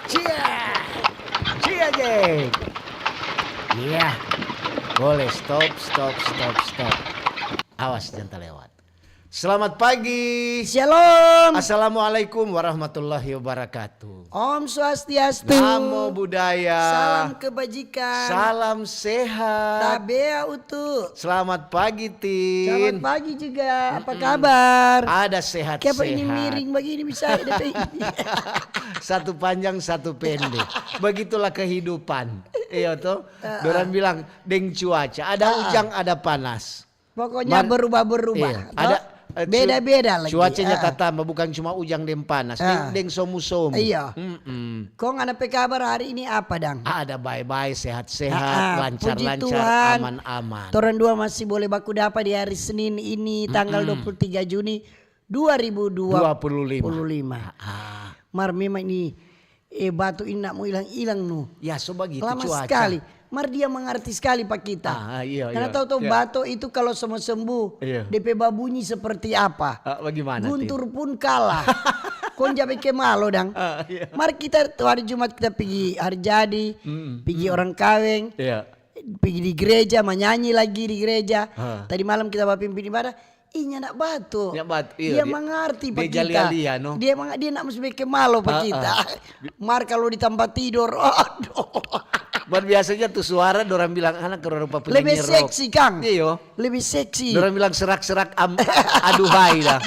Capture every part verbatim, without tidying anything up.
Cia! Cia, Jack! Iya. Boleh stop, stop, stop, stop. Awas, jangan terlewat. Selamat pagi. Shalom. Assalamualaikum warahmatullahi wabarakatuh. Om Swastiastu. Namo Buddhaya. Salam kebajikan. Salam sehat. Tabea utu. Selamat pagi, Tin. Selamat pagi juga. Apa kabar? Ada sehat-sehat. Kenapa ini miring begini bisa ada ini? Satu panjang, satu pendek. Begitulah kehidupan. Iya toh? Heeh. Dorang bilang, deng cuaca. Ada ujang, ada panas. Pokoknya berubah-berubah, iya, toh? Ada, eh, cu-, beda-beda lagi. Cuacanya tatamba, bukan cuma ujang deng panas, deng, deng somu-somu. Iya. Mm-mm. Kong ngana pe kabar hari ini apa, dang? Ada bae-bae, sehat-sehat, lancar-lancar, aman-aman. Puji Tuhan, torang dua masih boleh baku dapa di hari Senin ini, tanggal dua puluh tiga Juni dua ribu dua puluh lima. Dua puluh lima. Mar memang ini, eh, bato ini nak mo ilang-ilang no. Ya, so bagitu cuaca. Lama skali. Mar dia mangarti skali pa kita. Ah, iya, iya. Karna tau to, bato itu kalo so mo sembuh, de pe babunyi seperti apa? Ah, bagimana, Tin? Guntur pun kalah. Kong ja bikin malo, dang. Ah, iya. Mar kita tu hari Jumat kita pigi hari jadi, pigi orang kaweng, pigi di gereja, manyanyi lagi di gereja. Ah. Tadi malam kita bapimpin ibadah, ih, nyanda bato. Nyanda bato, iya, dia mangarti pa kita. Dia ja lia-lia, no? Dia manga-, dia nak musti bikin malo pa kita. Mar kalo di tampa tidor, aduh. Mar biasanya tu suara dorang bilang, "Anak, rupa-rupa penyanyi rock." Lebe seksi, kang. Iyo. Lebe seksi. Dorang bilang, "Serak-serak am-, aduhai dah."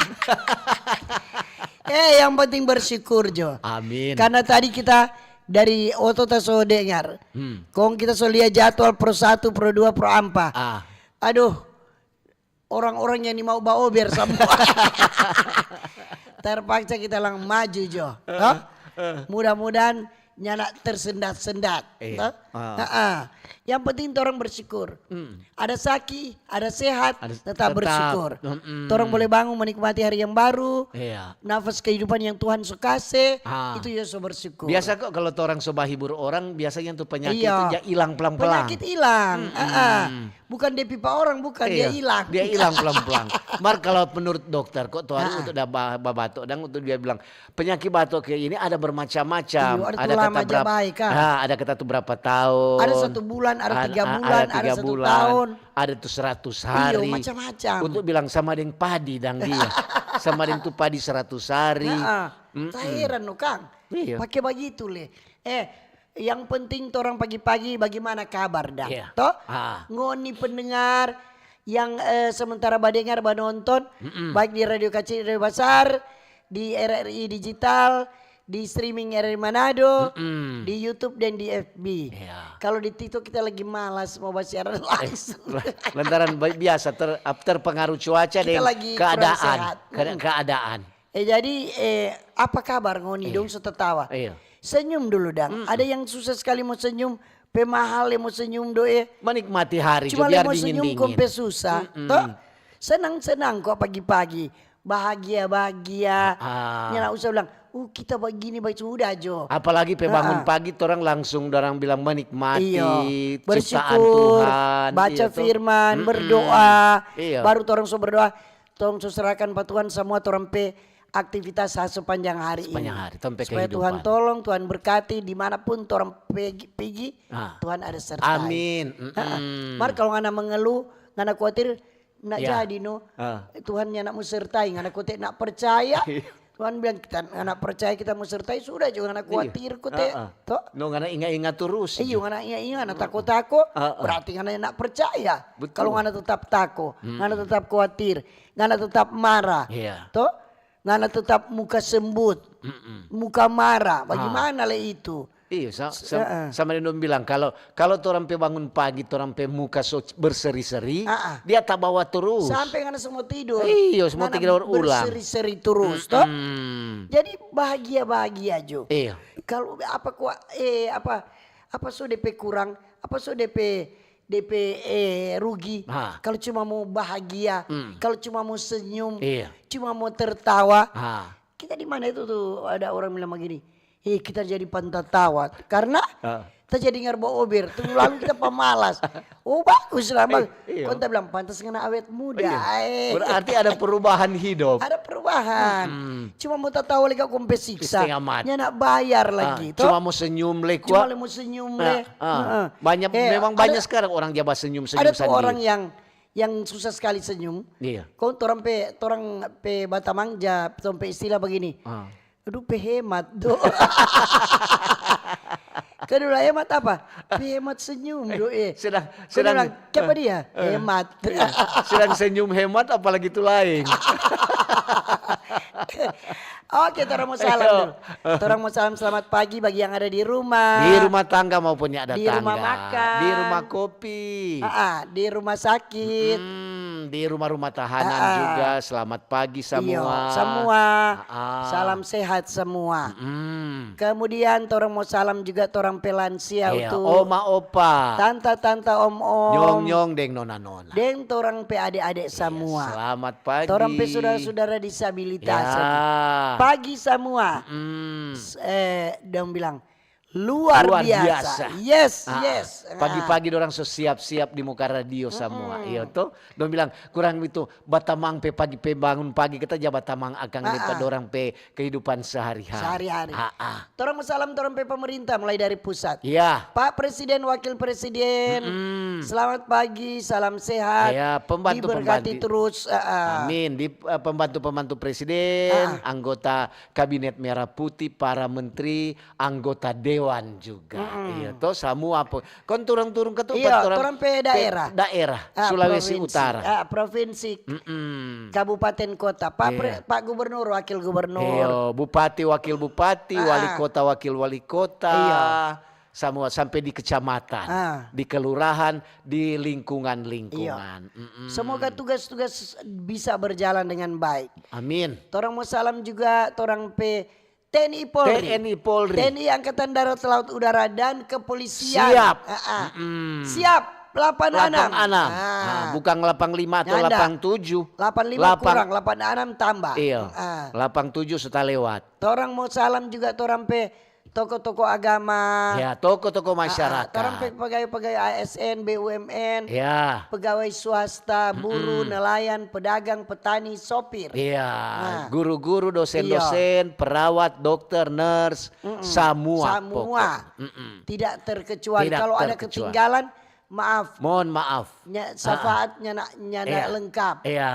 Eh, yang penting bersyukur jo. Amin. Karna tadi kita dari oto ta so dengar. Hmm. Kong kita so lia jadwal pro satu, pro dua, pro ampa. Ah. Aduh, orang-orang yang ni mau baober samua. Terpaksa kita lang maju jo. Toh? Mudah-mudahan nyanda tersendat-sendat. Iya. Toh? Ah. Heeh. Yang penting torang bersyukur. Hmm. Ada saki, ada sehat, tetap bersyukur. Mm-mm. Torang boleh bangun menikmati hari yang baru, iya, nafas kehidupan yang Tuhan so kase, itu ya so bersyukur. Biasa kok kalau torang so bahibur orang, biasanya tu penyakit itu ja ilang pelang-pelang. Penyakit ilang. Mm-mm. Heeh. Bukan dia pipa orang, bukan, dia ilang. Dia ilang pelan-pelan. Mar, kalau menurut dokter, kok tu hari untuk da ba-, babato, dang untuk dia bilang, penyakit bato kayak ini ada bermacam-macam. Iyo, ada tu lama ja bae, kang. Ah, ada kata tu berapa tahun. Ada satu bulan, ada tiga bulan, ada satu tahun. Ada tu seratus hari. Iyo, macam-macam. Untuk bilang sama deng padi, dang dia. Sama deng tu padi seratus hari. Heeh. Mm-mm. Ta heran no, kang. Iyo. Pake bagitu le. Eh, yang penting torang pagi-pagi bagimana kabar, dang? Iya. Toh? Ah. Ngoni pendengar yang, eh, sementara badengar, banonton, baik di Radio Kacil, Radio Basar, di R R I Digital, di streaming R R I Manado, di YouTube dan di F B. Iya. Kalau di TikTok kita lagi malas mau basiaran langsung. Eh, la-, lantaran ba-, biasa ter-, ap-, terpengaruh cuaca dan keadaan. Kita lagi kurang sehat. Keada-, keadaan. Eh, jadi, eh, apa kabar ngoni dong so tatawa? Iya. Senyum dulu, dang. Mm-mm. Ada yang susah skali mo senyum, pe mahal le mo senyum do, eh. Menikmati hari jo, biar dingin-dingin. Cuma le mo senyum kong pe susah, toh? Senang-senang kwa pagi-pagi, bahagia-bahagia. Ah. Nyanda usah bilang, "Uh, kita bagini bae," sudah jo. Apalagi pe bangun pagi, torang langsung dorang bilang menikmati ciptaan Tuhan, baca firman, berdoa. Iya. Baru torang so berdoa, tong so serahkan pa Tuhan samua torang pe aktivitas ha sepanjang hari ini. Sepanjang hari, tong pe kehidupan. Supaya Tuhan tolong, Tuhan berkati, di mana pun torang pegi-, pigi, Tuhan ada sertai. Amin. Heeh. Mar, kalau ngana mengeluh, ngana kuatir, nda jadi, no. Tuhan nyanda mo sertai, ngana kote nda percaya. Iya. Tuhan bilang, "Kita ngana percaya, kita mo sertai, sudah jo ngana kuatir kote." Heeh. Toh? No, ngana inga-inga terus. Iyo, ngana inga-inga, ngana tako-tako, berarti ngana nda percaya. Betul. Kalau ngana tetap tako, ngana tetap kuatir, ngana tetap marah, toh? Ngana tetap muka sembut, muka marah, bagimana le itu? Iyo, sa-, sa-, sama deng dong bilang, kalau, kalau torang pe bangun pagi, torang pe muka so c-, berseri-seri, dia tabawa terus. Sampe ngana so mo tidor. Iyo, so mo tidor ulang. Berseri-seri terus, toh? Jadi bahagia-bahagia jo. Iyo. Kalau apa kua-, eh, apa, apa so de pe kurang, apa so de pe de pe, eh, rugi, kalau cuma mo bahagia, kalau cuma mo senyum, cuma mo tertawa, kita di mana itu tu ada orang bilang bagini, "Eh, kita jadi pantatawa." Karna ta jadi ngarbo ober. Tu lalu kita pamalas. Oh, bagus lah, Bang. Iya. Kong ta bilang, "Pantas ngana awet muda." Iya. Eh. Berarti ada perubahan hidup. Ada perubahan. Mm-mm. Cuma mo tatawa lagi kong pe siksa. Setengah mati. Nyanda bayar Ah, lagi, to? Cuma mo senyum le Cuma kwa. le mo senyum Ah, le. ah. Heeh. Banyak, Eh, memang ada, banyak sekarang orang jaba senyum-senyum ada tu sandiri. Orang yang yang susah sekali senyum. Iya. Kong torang pe torang pe batamang ja, torang pe istilah begini. Ah. Aduh, pe hemat do. Kedua hemat apa? Pe hemat senyum do eh. Sedang Kong sedang bilang, "Kiapa dia?" eh, Hemat. Iya. Sedang senyum hemat apalagi tu lain. Oke, torang mo salam Ayo. dulu. Torang mo salam selamat pagi bagi yang ada di rumah. Di rumah tangga maupun yang ada Di rumah tangga. Makan. Di rumah kopi. Ah, ah, di rumah sakit. Hmm, di rumah-rumah tahanan Ah, ah. Juga selamat pagi Iyo, semua. Semua. Ah, ah. Salam sehat semua. Hmm. Kemudian torang mo salam juga torang pe lansia Iya, tu. Oma opa. Tanta-tanta om-om. Nyong-nyong deng nona-nona. Deng torang pe ade-ade semua. Selamat pagi. Torang pe sudara-sudara disabilitas. Ya. Pagi semua. Hmm. S- Eh, dong bilang luar, Luar biasa. Biasa. Yes, Ah, yes. Pagi-pagi dorang so siap-siap di muka radio semua. Iyo to. Dong bilang kurang itu batamang pe pagi pe bangun pagi kita ja batamang akang Ah, deng pa ah. Dorang pe kehidupan sehari-hari. Sehari-hari. Ah, ah. Torang mo salam torang pe pemerintah mulai dari pusat. Ya. Pak Presiden, Wakil Presiden, Mm-mm. Selamat pagi, salam sehat. Ya, pembantu, Diberkati pembantu. Terus. Ah, ah. Amin. Di eh, pembantu-pembantu presiden, Ah. Anggota kabinet merah putih, para menteri, anggota dewan juga. Iya, to semua apa. Kon turun-turun ke tempat Iya, orang orang pe daerah. Daerah Ah, Sulawesi provinsi. Utara. Ah, provinsi, Mm-mm. kabupaten kota, Pak, Pre- Iya. Pak Gubernur, Wakil Gubernur. Iya, bupati, wakil bupati, Ah. Wali kota, wakil wali kota. Iya. Semua sampai di kecamatan, Ah. di kelurahan, di lingkungan-lingkungan. Iya. Mm-mm. Semoga tugas-tugas bisa berjalan dengan baik. Amin. Torang mo salam juga torang pe T N I Polri. T N I Polri. T N I Angkatan Darat, Laut, Udara, dan Kepolisian. Siap. Ah, ah. Mm-mm. Siap. Delapan enam. Delapan enam. Ah. Ah, bukan delapan lima atau Nyanda. Delapan tujuh. Delapan lima Delapan. Kurang, delapan enam tambah. Iya. Ah. Delapan tujuh sudah lewat. Torang mo salam juga torang pe toko-toko agama. Ya, toko-toko Ah, ah. masyarakat. Torang pe pegawai-pegawai A S N, B U M N, Ya. pegawai swasta, buruh, nelayan, pedagang, petani, sopir. Iya, Nah. Guru-guru, dosen-dosen, perawat, dokter, nurse, semua. Semua. Pokok. Mm-mm. Tidak terkecuali. Tidak Kalau ada terkecuali. Ketinggalan, maaf. Mohon maaf. Nya, syafaatnya nak nyanda Iya. Lengkap. Iya.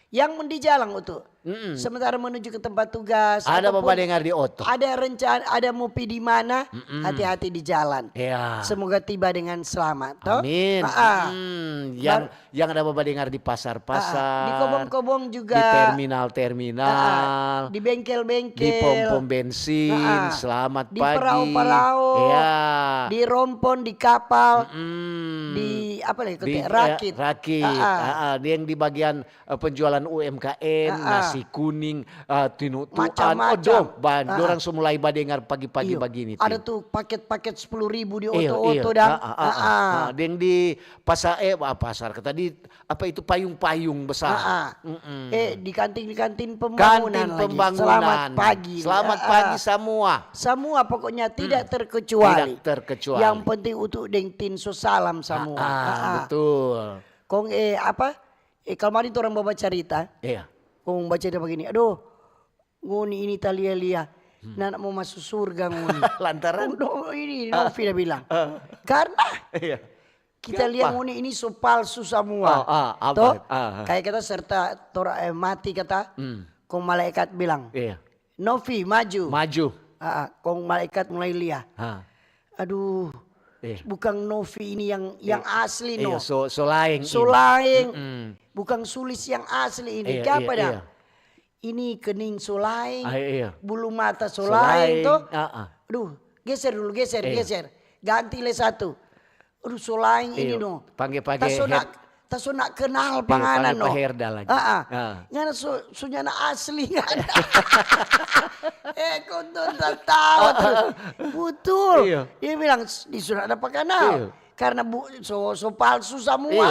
Yang di jalan itu. Mm-mm. Sementara menuju ke tempat tugas. Ada Ataupun babadengar di oto. Ada rencana, ada mau pi di mana, hati-hati di jalan. Iya. Semoga tiba dengan selamat. Toh? Amin. Ah, ah. Mm, yang yang ada babadengar di pasar-pasar. Ah, ah. Di kobong-kobong juga. Di terminal-terminal. Ah, ah. Di bengkel-bengkel. Di pom-pom bensin. Ah, ah. Selamat Di pagi. Perau-perau. Iya. Di rompon, di kapal. Mm. Di apa lagi? Di Rakit. Eh, rakit. Ah, ah. Ah, ah. Yang di bagian eh, penjualan U M K M, Ah, ah. Nasi kuning, eh, tinutuan. Macam-macam. Oh, dong, ba- Ah, ah. dorang so mulai badengar pagi-pagi Iyo. bagini. Ada tu paket-paket sepuluh ribu di Iyo, oto-oto iyo. dang. Ah, ah, ah, ah. Ah, deng di pasar, eh, ah, pasar kata di apa itu payung-payung besar. Ah, ah. Mm-mm. Eh, di kantin-kantin pembangunan Kantin lagi. pembangunan. Selamat pagi. Selamat Ah, pagi ah. Semua. Semua pokoknya tidak terkecuali. Tidak terkecuali. Yang penting utuk deng tin so salam semua. Ah, ah, Ah, ah. Betul. Kong eh apa? Eh, kemarin tu orang bawa cerita. Iya. Kong baca dia begini, "Aduh, ngoni ini talia-lia, nana mo maso surga ngoni." Lantaran? Kong do ini Novi da bilang. Karena Iya. kita Kiapa? Lia ngoni ini so palsu samua. Ah, ah, apa? Toh? Ah, ah. Kayak kata serta tora eh, mati kata. Hmm. Kong malaikat bilang, Iya. "Novi, maju." Maju. Ah, ah. Kong malaikat mulai lia. Ha. Aduh, Iya. bukan Novi ini yang yang asli no. Iya, so so laeng So ini. laeng. Mm-mm. Bukan Sulis yang asli ini. Iya, Kiapa iya, dah? Iya. Ini kening so laeng, Ah, iya. Bulu mata so So laeng laeng, toh. ah, ah. Aduh, geser dulu, geser, Iya. geser. Ganti le satu. Aduh, so laeng ini Iya, no. pangge-pangge Ta so head. Nak, ta so nak kenal Iya, panganan panggil no. Pak Herda lagi. Ah, ah. Ah. Ngana so, so nyana asli ngana. Eh, kau tuh tak tahu tuh. Betul. Iya. Dia bilang, "Di sudah ada pakanal." Iya. Karena bu, so, so palsu Iya. semua.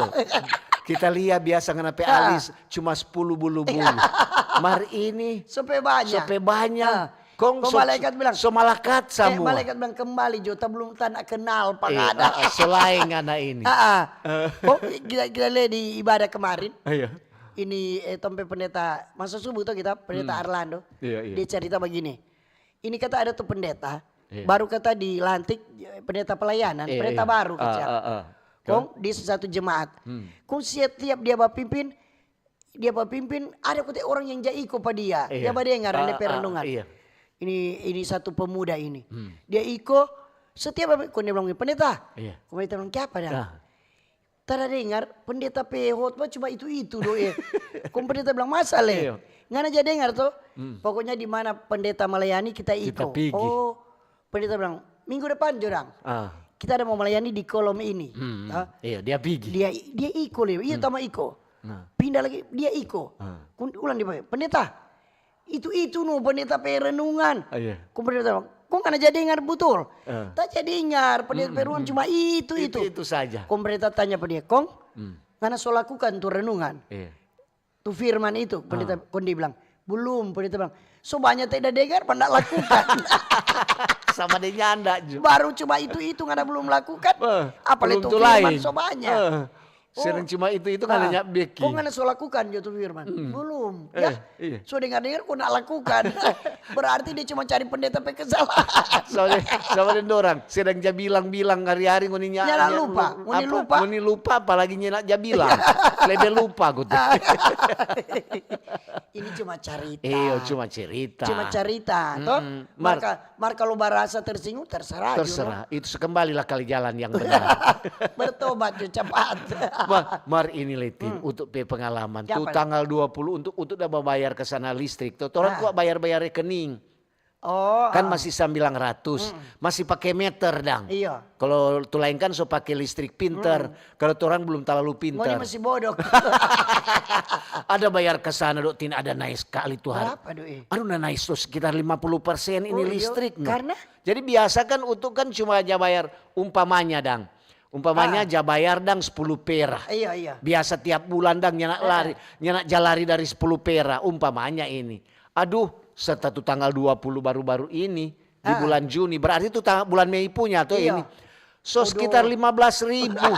Kita lihat biasa ngana pe Ah. alis cuma sepuluh bulu-bulu. Mar ini Sampai banyak. Sampai banyak. Ah. Kong so, malaikat bilang, so malakat eh, samua. Malaikat bilang, "Kembali jo, ta belum tanda kenal pa eh, ngana." Ah, ah, so laeng ngana ini. Ah, ah. Kong kita, kita lihat di ibadah kemarin. Iya. Ini eh, tempe pendeta, masa subuh tuh kita, pendeta hmm. Arlando. Iya, iya. Dia cerita begini. Ini kata ada tuh pendeta, iya. Baru kata dilantik eh, pendeta pelayanan, iya, pendeta iya. Baru kata. Ah, ah, ah. Kong di satu jemaat. Hmm. Kong setiap dia bapimpin, dia bapimpin, ada kote orang yang ja iko pa dia. Iya. Dia badengar ah, de pe ah, renungan. Iya. Ini ini satu pemuda ini. Hmm. Dia iko, setiap apa, kong dia bilang, "Pendeta." Iya. Kong pendeta bilang, "Kiapa dah?" Nah. Tara dengar, pendeta pe khotbah cuma itu-itu do eh. Kong pendeta bilang, "Masa le? Iya. Ngana ja dengar to? Hmm. Pokoknya di mana pendeta melayani, kita iko." Kita pigi. Oh, pendeta bilang, "Minggu depan, jorang. Ah. Kita ada mau melayani di kolom ini." Hmm, hmm. Ah. Iya, dia pigi. Dia dia iko le, iya hmm. Tama iko. Nah. Pindah lagi, dia iko. Ah. Ulang dia, "Pendeta, itu-itu no pendeta pe renungan." Ah, iya. Kong pendeta bilang, "Kong ngana ja dengar butul?" Ah. "Ta ja dengar, pendeta pe renungan hmm, hmm. Cuma itu-itu." Itu-itu saja. Kong pendeta tanya pa dia, "Kong, hmm. Ngana so lakukan tu renungan?" Iya. Tu firman itu, pendeta ah. Kong dia bilang, "Belum," pendeta bilang. "So banya ta da dengar, pa nda lakukan." Sama deng nyanda jo. Baru cuma itu-itu ngana belum lakukan. Eh, apa le tu firman so banya. Eh, sedang cuma itu-itu ngana nya beking. Kong ngana so lakukan jo tu firman. Hmm. Belum. Eh, ya. Iya. So dengar-dengar kong nda lakukan. Berarti dia cuma cari pendeta pe kesalahan. Sama deng dorang. Sedang ja bilang-bilang hari-hari ngoni nya. Nyanda lupa. Ngoni lupa. Ngoni lupa apalagi nyanda ja bilang. Lebe lupa gitu. Ini cuma carita. Iyo, cuma carita. Cuma carita, toh? Mar, mar kalu barasa tersinggung, terserah. Terserah. Itu sekembalilah kali jalan yang benar. Bertobat jo capat. Mar, mar ini Letin, untuk pe pengalaman. Tu tanggal dua puluh untuk, untuk da babayar ke sana listrik. Toh, torang kwa bayar-bayar rekening. Oh, kan masih sambilang ratus, masih pake meter dang. Iya. Kalau tu laeng kan so pake listrik pinter, kalau torang belum talalu pinter. Ngoni masih bodok. Ada bayar ke sana do, tin ada nae skali tu hari. Berapa do eh? Aduh, na nae so sekitar lima puluh persen ini listrik. Karena? Jadi biasa kan utu kan cuma ja bayar umpamanya dang. Umpamanya ja bayar dang sepuluh pera. Iya, iya. Biasa tiap bulan dang nyana lari, nyana ja lari dari sepuluh pera umpamanya ini. Aduh, serta tu tanggal dua puluh baru-baru ini, di bulan Juni, berarti tu tang-, bulan Mei punya to ini. So sekitar lima belas ribu.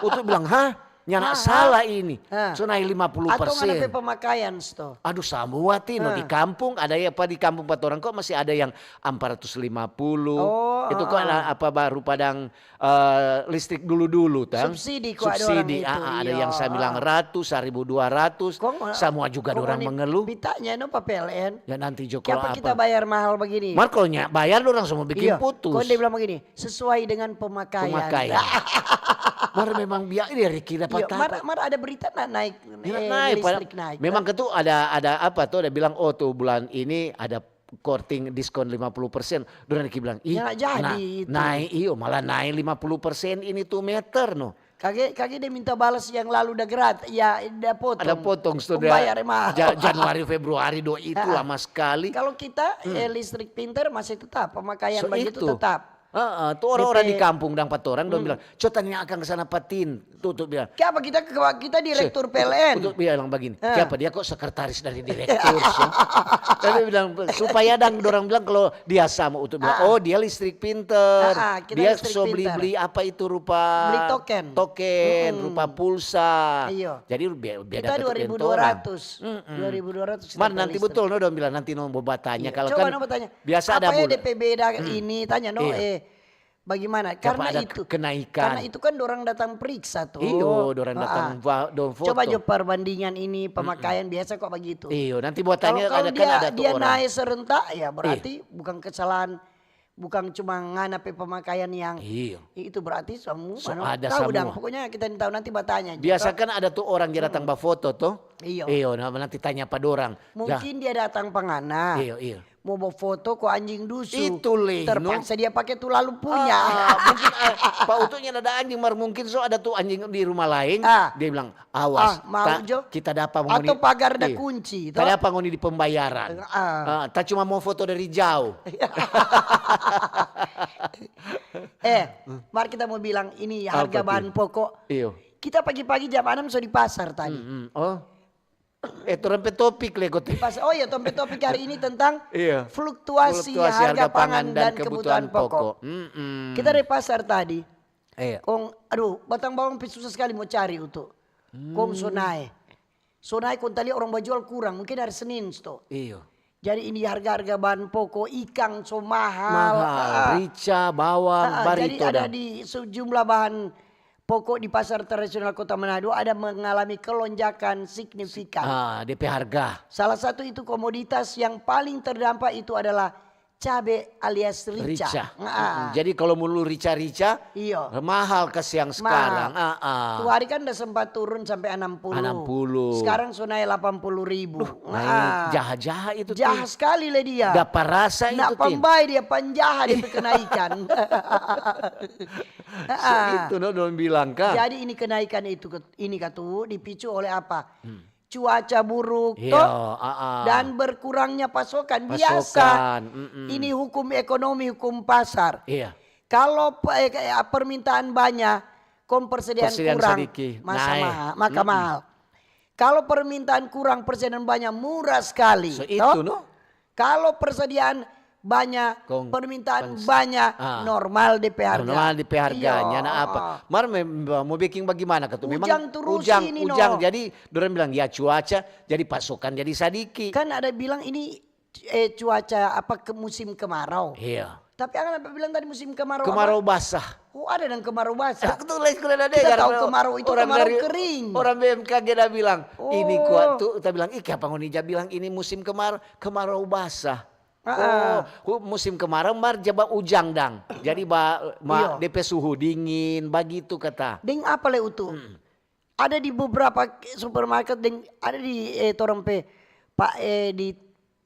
Utu bilang, "Hah? Nyana salah ini." So nae lima puluh persen. Atau ngana pe pemakaian sto? Aduh, samua Tino. Di kampung ada ya, apa di kampung pa torang kok masih ada yang empat ratus lima puluh. Itu kok apa baru padang eh, listrik dulu-dulu tang. Subsidi kwa ada orang itu, ah, ada yang sambilang ratus, seribu dua ratus, samua juga dorang mengeluh. Pitanya no pa P L N. Ya nanti jo kiapa kita bayar mahal begini? Mar kalau nya bayar dorang samua bikin putus. Kong dia bilang begini, sesuai dengan pemakaian. Pemakaian. Mar memang biar ini dari kira patah. Mar, mar ada berita na naik, eh, listrik naik. Memang ketu ada, ada apa tuh, ada bilang, "Oh tuh bulan ini ada korting diskon lima puluh persen." Dorang lagi bilang, "Ih, nae, iyo, malah nae lima puluh persen ini tu meter no." Kage, kage dia minta balas yang lalu da grat, ya da potong. Ada potong sudah. Bayar mahal. Ja-, Januari, Februari do itu lama sekali. Kalau kita eh, listrik pinter masih tetap, pemakaian begitu tetap. Heeh, tu orang-orang di kampung dang pa torang dong bilang, "Coba tanya akang ke sana patin." Tuh, tuh bilang. Kiapa kita ke, kita direktur P L N? Tuh bilang begini, "Kiapa dia kok sekretaris dari direktur?" Tapi bilang supaya dang dorang bilang kalau dia sama, Utu bilang, "Oh, dia listrik pinter. Dia so beli-beli apa itu rupa token, rupa pulsa." Iya. Jadi beda kita dua ribu dua ratus. Dua ribu dua ratus. Mar nanti betul no dong bilang nanti no mau batanya kalau kan biasa ada apa ya D P beda ini tanya no eh Bagaimana? Karena itu kenaikan. Karena itu kan dorang datang periksa tuh. Iyo, dorang datang dong foto. Coba jo perbandingan ini pemakaian biasa kok begitu. Iyo, nanti buat tanya kalau, kalau ada dia, kan ada dia naik serentak ya berarti bukan kesalahan, bukan cuma ngana pe pemakaian yang itu berarti semua so ada tahu semua. Pokoknya kita tahu nanti bertanya. Biasa kan ada tuh orang yang datang bafoto tuh. Iyo. Iyo, nah, nanti tanya apa dorang. Mungkin dia datang pangana. Iyo, iyo. Mau bawa foto ko anjing dusu. Itu leh, terpaksa dia pakai tu lalu punya. Ah, mungkin ah, Pak Utunya ada anjing, mar mungkin so ada tu anjing di rumah lain. Ah. Dia bilang, "Awas, ah, mau ta, jo. Kita dapa ngoni, atau pagar ada kunci, ta dapa ngoni di pembayaran. Ah. Ah, ta cuma mau foto dari jauh." Eh, mar kita mau bilang ini harga bahan pokok. Iyo. Kita pagi-pagi jam enam so di pasar tadi. Hmm, hmm. Oh. Eh, torang pe topik le kote. Pas, oh ya, tong pe topik hari ini tentang Iya. fluktuasi, Fluktuasi harga pangan dan kebutuhan pokok. Mm-mm. Kita dari pasar tadi. Iya. Kong, aduh, batang bawang pe susah sekali mo cari, Utu. Kong so nae. So nae, kong tadi orang bajual kurang, mungkin hari Senin sto. Iyo. Jadi ini harga-harga bahan pokok, ikang so mahal. Mahal, Ah. rica, bawang, Ah, jadi barito ada dang. Di sejumlah bahan pokok di pasar tradisional Kota Manado ada mengalami kelonjakan signifikan. Ah, depe harga. Salah satu itu komoditas yang paling terdampak itu adalah cabe alias rica. Rica. Ah. Mm-mm. Jadi kalau mulu rica-rica, Iyo. mahal kasiang sekarang. Ah, ah. Tu hari kan udah sempat turun sampai enam puluh. Enam puluh. Sekarang so nae delapan puluh ribu. Nae jaha-jaha itu, Jaha Tin. Sekali le dia. Dapa rasa Nak itu, Tin. Pambai dia panjaha dia pe kenaikan. So, itu no dong bilang ka. Jadi ini kenaikan itu ke- ini katu dipicu oleh apa? Hmm. Cuaca buruk Iya, toh, ah, ah. Dan berkurangnya pasokan. Biasa. Pasokan, mm-mm. Ini hukum ekonomi, hukum pasar. Iya. Kalau pe- eh, kayak permintaan banyak, kong persediaan Persediaan kurang, sedikit, masa naik. Maha, maka mahal. Kalau permintaan kurang, persediaan banyak, murah sekali. So, toh? Itu no. Kalau persediaan banyak, Kong, permintaan pers- banyak, Ah. normal depe harga. Normal depe harganya, Iya. Nah apa? Mar me- mau biking bagaimana katu? Memang Ujang terus ujang, ini, ujang. No. Jadi dorang bilang ya cuaca, jadi pasokan jadi sadiki. Kan ada bilang ini eh, cuaca apa ke musim kemarau. Iya. Tapi ada apa bilang tadi musim kemarau? Kemarau Apa? Basah. Oh, ada yang kemarau basah. Aku tuh lain sudah ada Kita dengar, tahu bro. Kemarau itu Orang kemarau dari, kering. Orang B M K G dah bilang, ini Oh. kuat tuh, kita bilang, ih, apa ngoni ja bilang ini musim kemarau, kemarau basah. Ah, ah. Oh, hu- musim kemarau mar jaba ujang dang. Jadi ba, ma, Iya. depe suhu dingin, bagitu kata. Deng apa le Utu? Ada di beberapa supermarket deng ada di eh, torang pe pak eh, di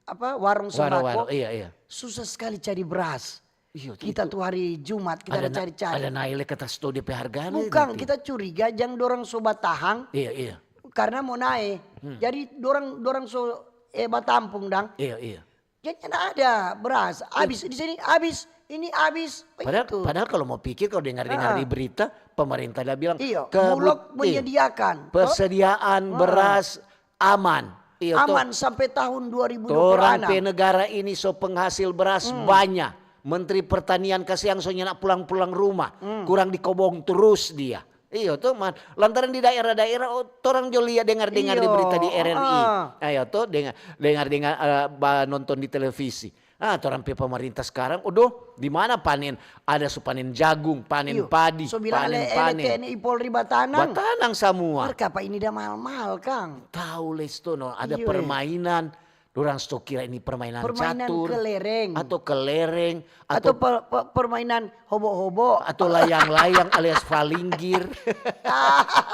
apa warung sembako. Warung-warung, iya, iya. Susah sekali cari beras. Iya, Kita itu. Tuh hari Jumat kita Ada ada na- cari-cari. Ada naik le kata sto depe harga le Bukan, nanti. Kita curiga jang dorang so batahang Iya, iya. Karena mau naik. Jadi dorang dorang so eh batampung dang. Iya, iya. Jadi ada beras, habis di sini habis, ini habis. Padahal, Begitu. Padahal kalau mau pikir, kalau dengar-dengar Ah. Di berita, pemerintah dah bilang Iya, kebut- Bulog iya. Menyediakan. Toh? Persediaan beras aman. Iya, toh. Aman sampai tahun dua ribu dua puluh Torang enam. Pe negara ini so penghasil beras Hmm. banyak. Menteri Pertanian kasiang so nyanda pulang-pulang rumah. Hmm. Kurang di kobong terus dia. Iyo toh, man. Lantaran di daerah-daerah, oh, torang jo lia dengar-dengar di Iyo, berita di R R I. ah. Ayo toh, dengar, dengar-dengar, eh, ba nonton di televisi. Ah, torang pe pemerintah sekarang, aduh, di mana panen? Ada su panen jagung, panen Iyo. padi, So bilang panen ele, ele panen. T N I Polri batanang. Batanang samua. Mar kapa ini dah mahal-mahal kang? Tahu les toh, no, ada Iyo, eh. Permainan. Dorang sto kira ini permainan, Permainan catur. Kelereng. Atau kelereng. Atau per- per- permainan hobo-hobo. Atau layang-layang alias falinggir.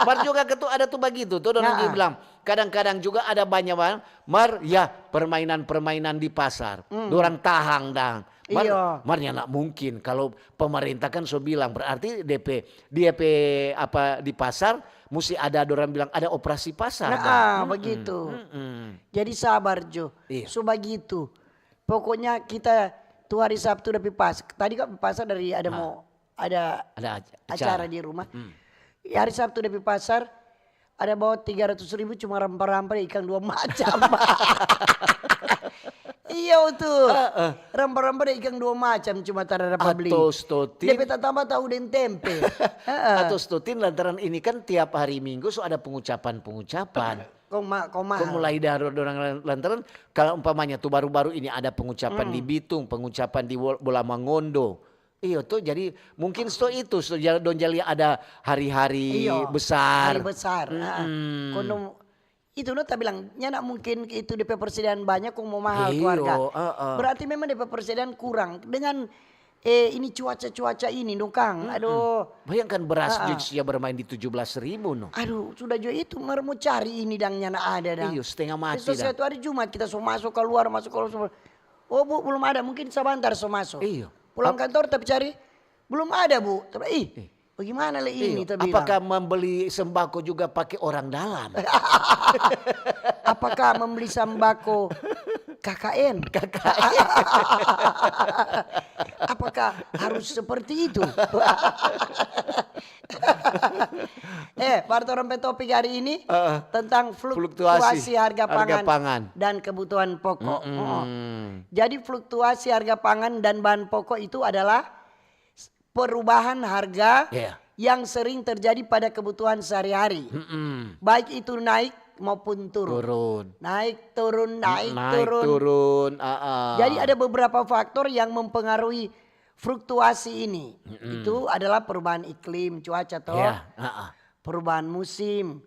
Mar juga ketu ada tuh bagitu tuh, dorang Nah. Bilang kadang-kadang juga ada banyak bang, mar ya permainan-permainan di pasar. Dorang tahang dang. Mar, Iyo. Mar nyanda mungkin kalau pemerintah kan so bilang berarti D P, D P apa di pasar mesti ada dorang bilang ada operasi pasar. Nah, Dang. ah, begitu. Mm-mm. Jadi sabar jo. Iya. So bagitu. Pokoknya kita tu hari Sabtu udah pi pasar. Tadi kan pi pasar dari ada mau ada Ada ac- acara di rumah. Ya, hari Sabtu udah pi pasar ada bawa tiga ratus ribu cuma rampa-rampa deng ikang dua macam. Iya itu. Rampa-rampa deng ikang dua macam cuma tara dapa bli. Atau stotin. Depe tatamba tahu deng tempe. Heeh. Atau stotin lantaran ini kan tiap hari Minggu so ada pengucapan-pengucapan. Kong ma kong mahal. Kong mulai dari dorang lantaran kalau umpamanya tuh baru-baru ini ada pengucapan di Bitung, pengucapan di Wol- Bola Mangondo. Iyo tuh jadi mungkin sto itu sto ja- dong jadi ada hari-hari Iyo, besar. Hari besar. Ah. Kong dong itu no ta bilang nyanda mungkin itu depe persediaan banyak kong mau mahal tu Iyo, harga. Heeh. Berarti memang depe persediaan kurang dengan eh ini cuaca-cuaca ini dong kang. Aduh. Bayangkan beras juga bermain di tujuh belas ribu no. Aduh, sudah jo itu mar mo cari ini dang nyanda ada dang. Iyo, setengah mati Besok dang. Satu hari Jumat kita so masuk keluar masuk keluar. Masuk. Oh bu, belum ada. Mungkin sebentar so masuk. Iyo. Pulang kantor tapi cari belum ada bu. Tapi, ih, bagaimana le ini? Iyo. Ta bilang. Apakah membeli sembako juga pakai orang dalam? Apakah membeli sembako K K N. Apakah harus seperti itu? Eh, Barto, rompe topik hari ini tentang fluktuasi harga pangan dan kebutuhan pokok. Jadi fluktuasi harga pangan dan bahan pokok itu adalah perubahan harga yang sering terjadi pada kebutuhan sehari-hari. Baik itu naik maupun turun. Naik turun, naik turun. Jadi ada beberapa faktor yang mempengaruhi fluktuasi ini. Itu adalah perubahan iklim, cuaca toh. Perubahan musim.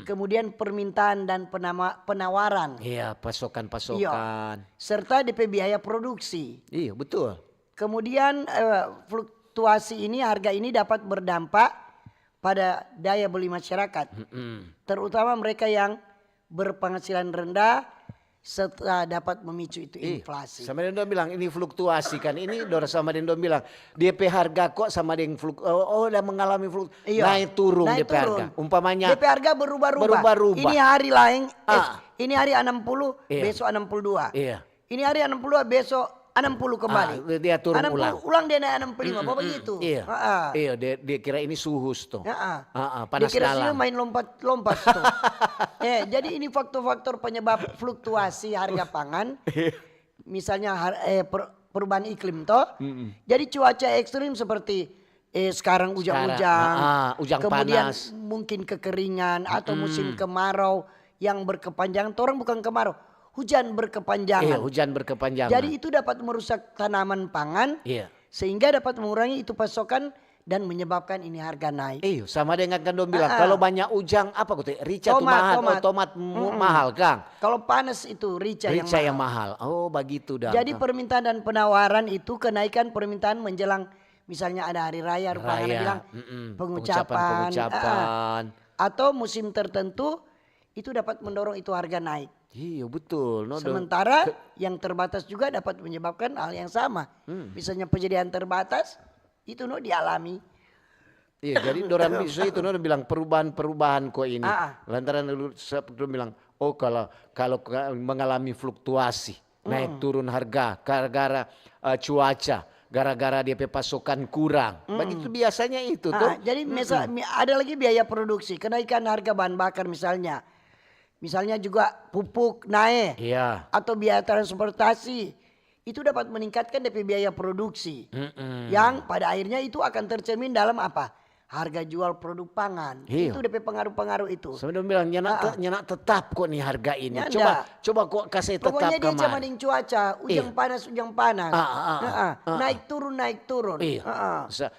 Kemudian permintaan dan penama-, penawaran. Iya, pasokan-pasokan. Serta D P biaya produksi. Iya, betul. Kemudian, eh, fluktuasi ini, harga ini dapat berdampak pada daya beli masyarakat, terutama mereka yang berpenghasilan rendah, serta dapat memicu itu inflasi. Sama deng dong bilang, ini fluktuasi kan, ini dor sama deng dong bilang, dia pe harga kok sama deng fluk-, oh, oh, udah mengalami fluk-, naik turun dia pe harga. Umpamanya, dia pe harga berubah-ubah. Ini hari laeng, eh, ini hari enam puluh, besok enam puluh dua. Ini hari enam puluh dua, besok enam puluh kembali. Ah, dia turun ulang. Ulang dia naik enam puluh lima, apa begitu? Iya. Iya, dia, dia kira ini suhus tuh. Panas dalam. Dia kira sini main lompat-lompat tuh. Eh, jadi ini faktor-faktor penyebab fluktuasi harga pangan. Misalnya har-, eh, per-, perubahan iklim toh. Jadi cuaca ekstrim seperti, eh, sekarang ujang-ujang, ujang panas, kemudian mungkin kekeringan atau musim kemarau yang berkepanjangan. Torang bukan kemarau, hujan berkepanjangan. Iya, hujan berkepanjangan. Jadi itu dapat merusak tanaman pangan, sehingga dapat mengurangi itu pasokan dan menyebabkan ini harga naik. Iyo, sama dengan kan dong bilang, kalau banyak ujang, apa kata, rica tu mahal, tomat mahal, kang. Kalau panas itu rica yang mahal. Oh, bagitu dah. Jadi permintaan dan penawaran itu, kenaikan permintaan menjelang, misalnya ada hari raya, rupa ngana bilang, pengucapan, pengucapan. Atau musim tertentu, itu dapat mendorong itu harga naik. Iyo, betul. Sementara yang terbatas juga dapat menyebabkan hal yang sama. Misalnya penyediaan terbatas, itu no dialami. Iya, jadi dorang bilang perubahan-perubahan ko ini. Lantaran dulu bilang, oh, kalau, kalau mengalami fluktuasi, naik turun harga gara-gara, eh, cuaca, gara-gara dia pe pasokan kurang. Bagitu biasanya itu tuh. Jadi ada lagi biaya produksi, kenaikan harga bahan bakar misalnya. Misalnya juga pupuk nae, atau biaya transportasi, itu dapat meningkatkan dia pe biaya produksi, yang pada akhirnya itu akan tercermin dalam apa? Harga jual produk pangan. Itu dia pe pengaruh-pengaruh itu. Sampe dong bilang, "Nyanda te-, nyanda tetap kok ni harga ini." Coba, coba kok kase tetap. Pokoknya dia sama deng cuaca, ujang panas, ujang panas. Naik turun, naik turun. Iya.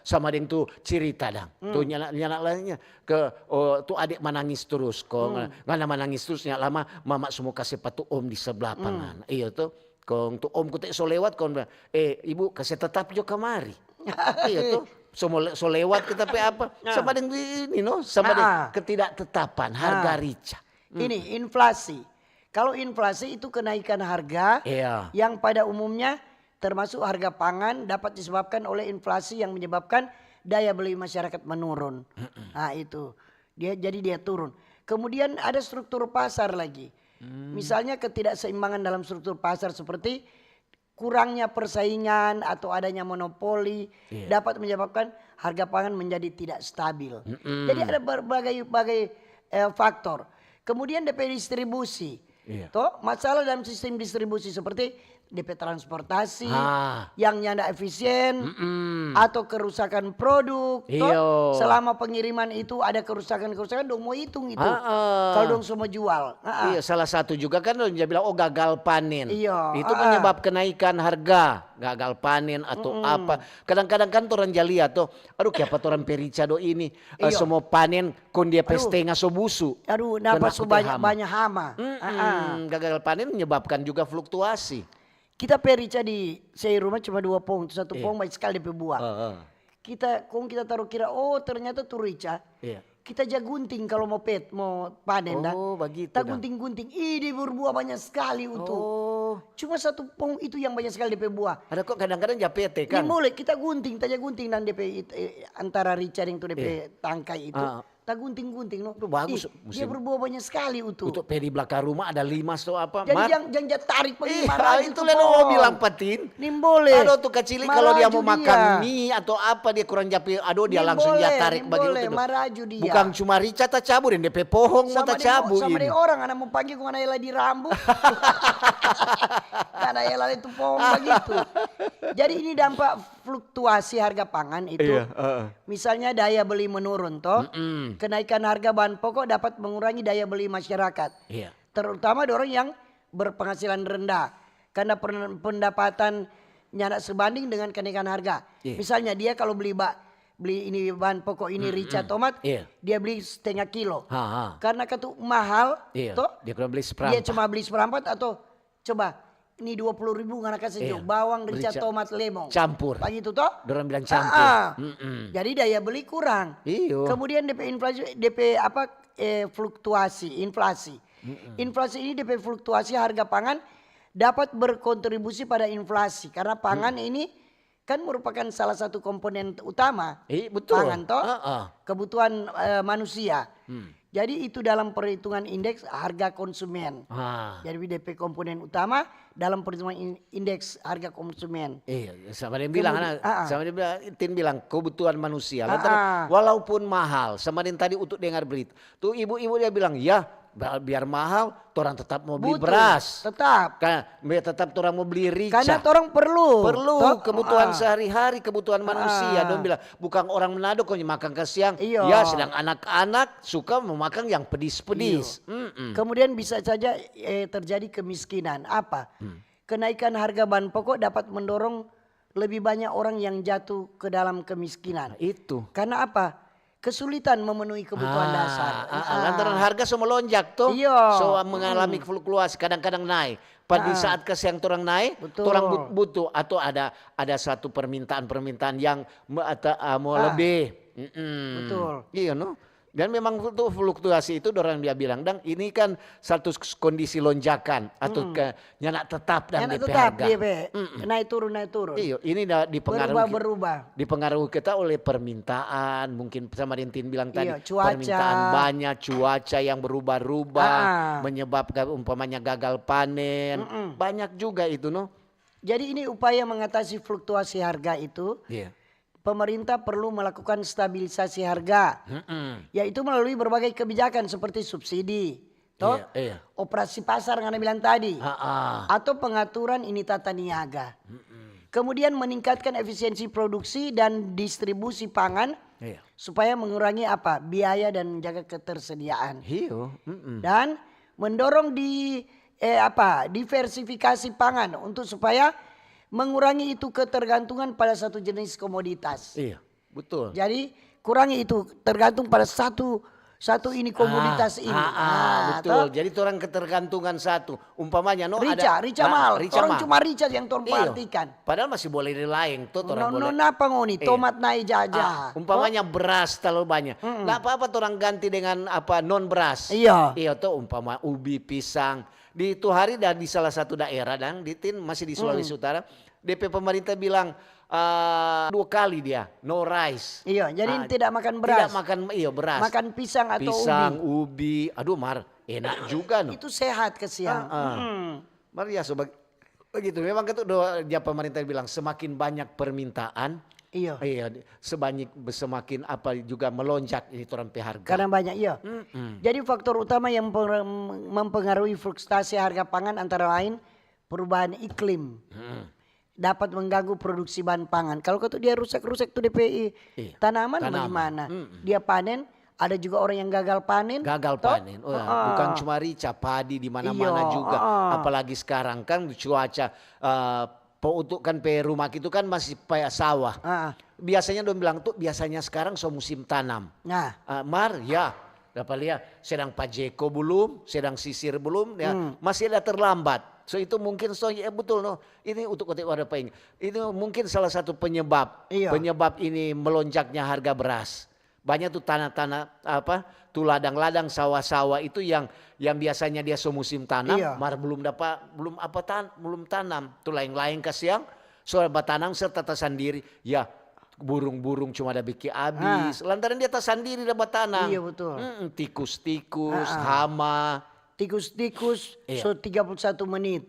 Sama deng tu cerita dang. Tu nyanda, nyanda lainnya. Ke, oh, tu ade manangis trus, kong ngana manangis trus, nya lama mama so mo kase pa tu om di sabla pa ngana. Iyo to, kong tu om kote so lewat, kong bilang, "Eh, ibu, kase tatap jo kamari." Iyo to, so mo le-, so lewat kita pe apa, sama deng ini, no, sama deng ketidaktetapan harga rica. Ini inflasi. Kalau inflasi itu kenaikan harga yang pada umumnya termasuk harga pangan dapat disebabkan oleh inflasi yang menyebabkan daya beli masyarakat menurun. Nah, itu. Dia, jadi dia turun. Kemudian ada struktur pasar lagi. Misalnya ketidakseimbangan dalam struktur pasar seperti kurangnya persaingan atau adanya monopoli dapat menyebabkan harga pangan menjadi tidak stabil. Jadi ada berbagai, bagai, eh, faktor. Kemudian D P distribusi. Iya. Toh, masalah dalam sistem distribusi seperti D P transportasi yang nyanda efisien atau kerusakan produk, toh, selama pengiriman itu ada kerusakan-kerusakan, dong mo hitung itu. Kalau dong so mo jual. Iya, salah satu juga kan dong ja bilang, "Oh, gagal panen." Iya. Itu penyebab kenaikan harga, gagal panen atau apa. Kadang-kadang kan torang ja lia toh, "Aduh, kiapa torang pe rica do ini, eh, so mo panen, kong dia pe stenga so busu." Aduh, napa so banyak, banyak hama. Gagal panen menyebabkan juga fluktuasi. Kita pe rica di sei rumah cuma dua pohong, tu satu pohong banyak skali dia pe buah. Kita, kong kita taru kira, oh, ternyata tu rica. Kita ja gunting kalu mo pet, mo panen, da. Oh, bagitu. Ta gunting-gunting, ih, dia berbuah banyak skali itu. Cuma satu pohong itu yang banyak skali dia pe buah. Ada kong kadang-kadang ja pete, kan? Ni mulai kita gunting, ta ja gunting dan dia pe it-, eh, antara rica deng tu dia pe tangkai itu. Tagunting-gunting, no. Itu bagus, Ih, dia berbuah banyak sekali, Utu. Untuk pe di blakang rumah ada lima atau apa. Jadi jangan, jangan ja tarik pagi. Iya, itu le no bilang patin. Nimbole. Ado tu kacili kalau dia mau makan mie atau apa, dia kurang japi, aduh, dia langsung dia tarik bagitu. Maraju dia. Bukan cuma rica tacabu, deng de pe pohong mo tacabu. Sama deng orang, ana mo pagi kong ana ela di rambu. Ana ela itu pohong bagitu. Jadi ini dampak fluktuasi harga pangan itu. Iya, uh, uh. Misalnya daya beli menurun, toh. Mm-mm. Kenaikan harga bahan pokok dapat mengurangi daya beli masyarakat. Iya. Terutama orang yang berpenghasilan rendah. Karena pendapatan nyanda sebanding dengan kenaikan harga. Iya. Misalnya dia kalau beli ba, beli ini bahan pokok ini, mm, rica, tomat, iya, dia beli setengah kilo. Ha, ha. Karena katu mahal, iya, toh, dia cuma beli seperempat. Dia cuma beli seperempat atau coba, ni dua puluh ribu ngana kase jo, bawang, rica, tomat, lemon. Campur. Bagitu toh? Dorang bilang campur. Ah, ah. Mm-mm. Jadi daya beli kurang. Iyo. Kemudian depe inflasi, depe apa, eh, fluktuasi, inflasi. Mm-mm. Inflasi ini depe fluktuasi harga pangan dapat berkontribusi pada inflasi karena pangan ini kan merupakan salah satu komponen utama. Eh, betul. Pangan toh? Ah, ah. Kebutuhan, eh, manusia. Hmm. Jadi itu dalam perhitungan indeks harga konsumen. Ah. Jadi depe komponen utama dalam perhitungan in-, indeks harga konsumen. Iya, sama deng bilang, kemudian, ah, ah, sama deng bilang, Tin bilang kebutuhan manusia. Ah, lantaran ah, walaupun mahal, sama deng tadi Utu dengar berita. Tu ibu-ibu dia bilang, ya, ba-, biar mahal, torang tetap mo bli beras. Tetap. Ka-, me-, tetap torang mo bli rica. Karena torang perlu. Perlu, toh? Kebutuhan sehari-hari, kebutuhan manusia. Dong bilang, bukang orang Manado kong makang kasiang. Iyo. Ya, sedang anak-anak suka mo makang yang pedis-pedis. Iyo. Mm-mm. Kemudian bisa saja, eh, terjadi kemiskinan. Apa? Hmm. Kenaikan harga bahan pokok dapat mendorong lebih banyak orang yang jatuh ke dalam kemiskinan. Nah, itu. Karena apa? Kesulitan memenuhi kebutuhan dasar. Ah, ah, ah, lantaran harga so melonjak to. Iyo. So mengalami fluktuasi, kadang-kadang nae. Pa di saat kasiang torang nae, betul, torang but-, butuh atau ada, ada satu permintaan-permintaan yang me-, ata-, ah, mo lebih. Mm-mm. Betul. Iyo, no? Dan memang tu fluktuasi itu dorang dia bilang, dang, ini kan satu s-, kondisi lonjakan atau ke, nyanda tetap dang. Nyanda depe tetap harga. Dia pe. Mm-mm. Naik turun, naik turun. Iyo, ini da-, dipengaruhi, berubah, berubah, dipengaruhi kita oleh permintaan, mungkin sama deng Tin bilang tadi, iyo, cuaca, permintaan banyak, cuaca yang berubah-rubah, ah, menyebabkan umpamanya gagal panen. Mm-mm. Banyak juga itu, no? Jadi ini upaya mengatasi fluktuasi harga itu. Iya. Pemerintah perlu melakukan stabilisasi harga, mm-mm, yaitu melalui berbagai kebijakan seperti subsidi, toh? Iya, iya. Operasi pasar ngana bilang tadi, ha-ha, atau pengaturan ini tata niaga. Mm-mm. Kemudian meningkatkan efisiensi produksi dan distribusi pangan, iya, supaya mengurangi apa? Biaya dan menjaga ketersediaan. Iyo, mm-mm. Dan mendorong di, eh, apa? Diversifikasi pangan untuk supaya mengurangi itu ketergantungan pada satu jenis komoditas. Iya, betul. Jadi, kurangi itu tergantung pada satu, satu ini komoditas ini. Ah, ah, ah, betul. Toh? Jadi, torang ketergantungan satu. Umpamanya, no, rica, ada, rica ah, mahal. Rica mahal. Orang cuma rica yang torang perhatikan. Iyo. Padahal masih boleh di laeng, toh, torang boleh. No, no, napa ngoni? Iya. Tomat nae jaja. Ah, umpamanya beras terlalu banyak. Mm-mm. Nggak apa-apa, torang ganti dengan apa, non beras. Iya. Iya, toh, umpama ubi, pisang. Di itu hari da-, di salah satu daerah, dang, di Tin, masih di Sulawesi Utara, depe pemerintah bilang, eh, dua kali dia, no rice. Iyo, jadi tidak makan beras. Tidak makan, iyo, beras. Makan pisang atau ubi. Pisang, ubi. Aduh, mar, enak juga, no. Itu sehat kasiang. Ah, ah. Mm-mm. Mar, ya, so bag-, begitu. Memang kan tu do-, dia pemerintah bilang semakin banyak permintaan, iyo, iya, di-, sebanyak, semakin apa juga melonjak ini torang pe harga. Karena banyak, iyo. Mm-mm. Jadi faktor utama yang per-, mempengaruhi fluktuasi harga pangan antara lain perubahan iklim. Mm. Dapat mengganggu produksi bahan pangan. Kalau katu dia rusak-rusak tu depe i-, tanaman, bagaimana? Mm-mm. Dia panen, ada juga orang yang gagal panen. Gagal panen. Oh, bukan cuma rica, padi di mana-mana juga. Iyo, heeh. Apalagi sekarang kan cuaca, eh, Untuk kan pe rumah itu kan masih pe sawah. Ah. Biasanya dong bilang tuh, biasanya sekarang so musim tanam. Nah. Ah, mar, ya, dapa lia, sedang pajeko belum, sedang sisir belum, ya, hmm, masih ada terlambat. So itu mungkin, so, ya, betul, no. Ini untuk kote wadah paing. Itu mungkin salah satu penyebab, iya, penyebab ini melonjaknya harga beras. Banyak tu tanah-tanah, apa, tu ladang-ladang, sawah-sawah itu yang, yang biasanya dia so musim tanam, iya, mar belum dapa, belum apa tan-, belum tanam. Tu laeng-laeng kasiang, so batanam serta tasandiri. Ya, Burung-burung cuma ada bikin abis. Lantaran dia tasandiri da batanang. Iya, betul. Mm-mm, tikus-tikus, hama. Tikus-tikus, iya, so tiga puluh satu menit.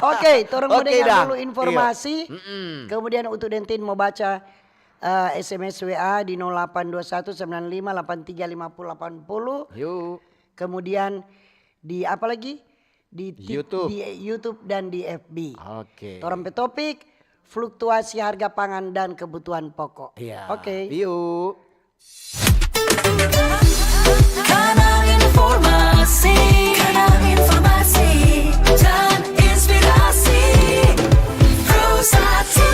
Oke, torang mau dengar dulu informasi. Iya. Mm-mm. Kemudian Utu Dentin mau baca, eh, S M S W A di nol delapan dua satu sembilan lima delapan tiga lima puluh delapan puluh. Yuk. Kemudian di apa lagi? Di Tik-, YouTube. Di YouTube dan di F B. Oke. Torang pe topik, fluktuasi harga pangan dan kebutuhan pokok. Iya. Oke. Yuk. Kanal informasi, kanal informasi dan inspirasi. Pro satu.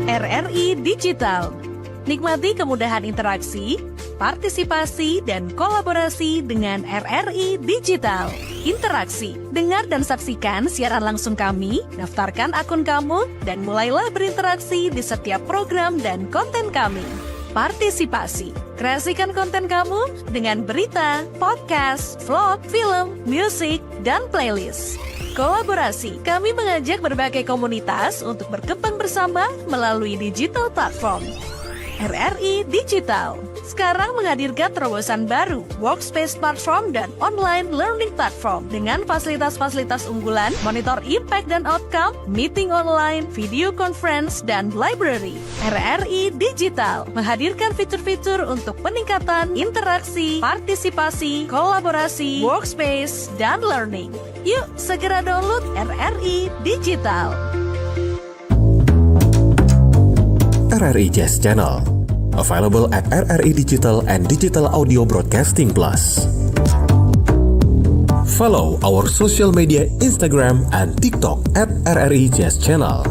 R R I Digital. Nikmati kemudahan interaksi, partisipasi, dan kolaborasi dengan R R I Digital. Interaksi. Dengar dan saksikan siaran langsung kami, daftarkan akun kamu, dan mulailah berinteraksi di setiap program dan konten kami. Partisipasi. Kreasikan konten kamu dengan berita, podcast, vlog, film, musik, dan playlist. Kolaborasi. Kami mengajak berbagai komunitas untuk berkembang bersama melalui digital platform. R R I Digital sekarang menghadirkan terobosan baru, Workspace Platform dan Online Learning Platform, dengan fasilitas-fasilitas unggulan, monitor impact dan outcome, meeting online, video conference, dan library. R R I Digital menghadirkan fitur-fitur untuk peningkatan interaksi, partisipasi, kolaborasi, workspace, dan learning. Yuk, segera download R R I Digital. R R I Jazz Channel. Available at R R I Digital and Digital Audio Broadcasting Plus. Follow our social media, Instagram and TikTok at R R I Jazz Channel.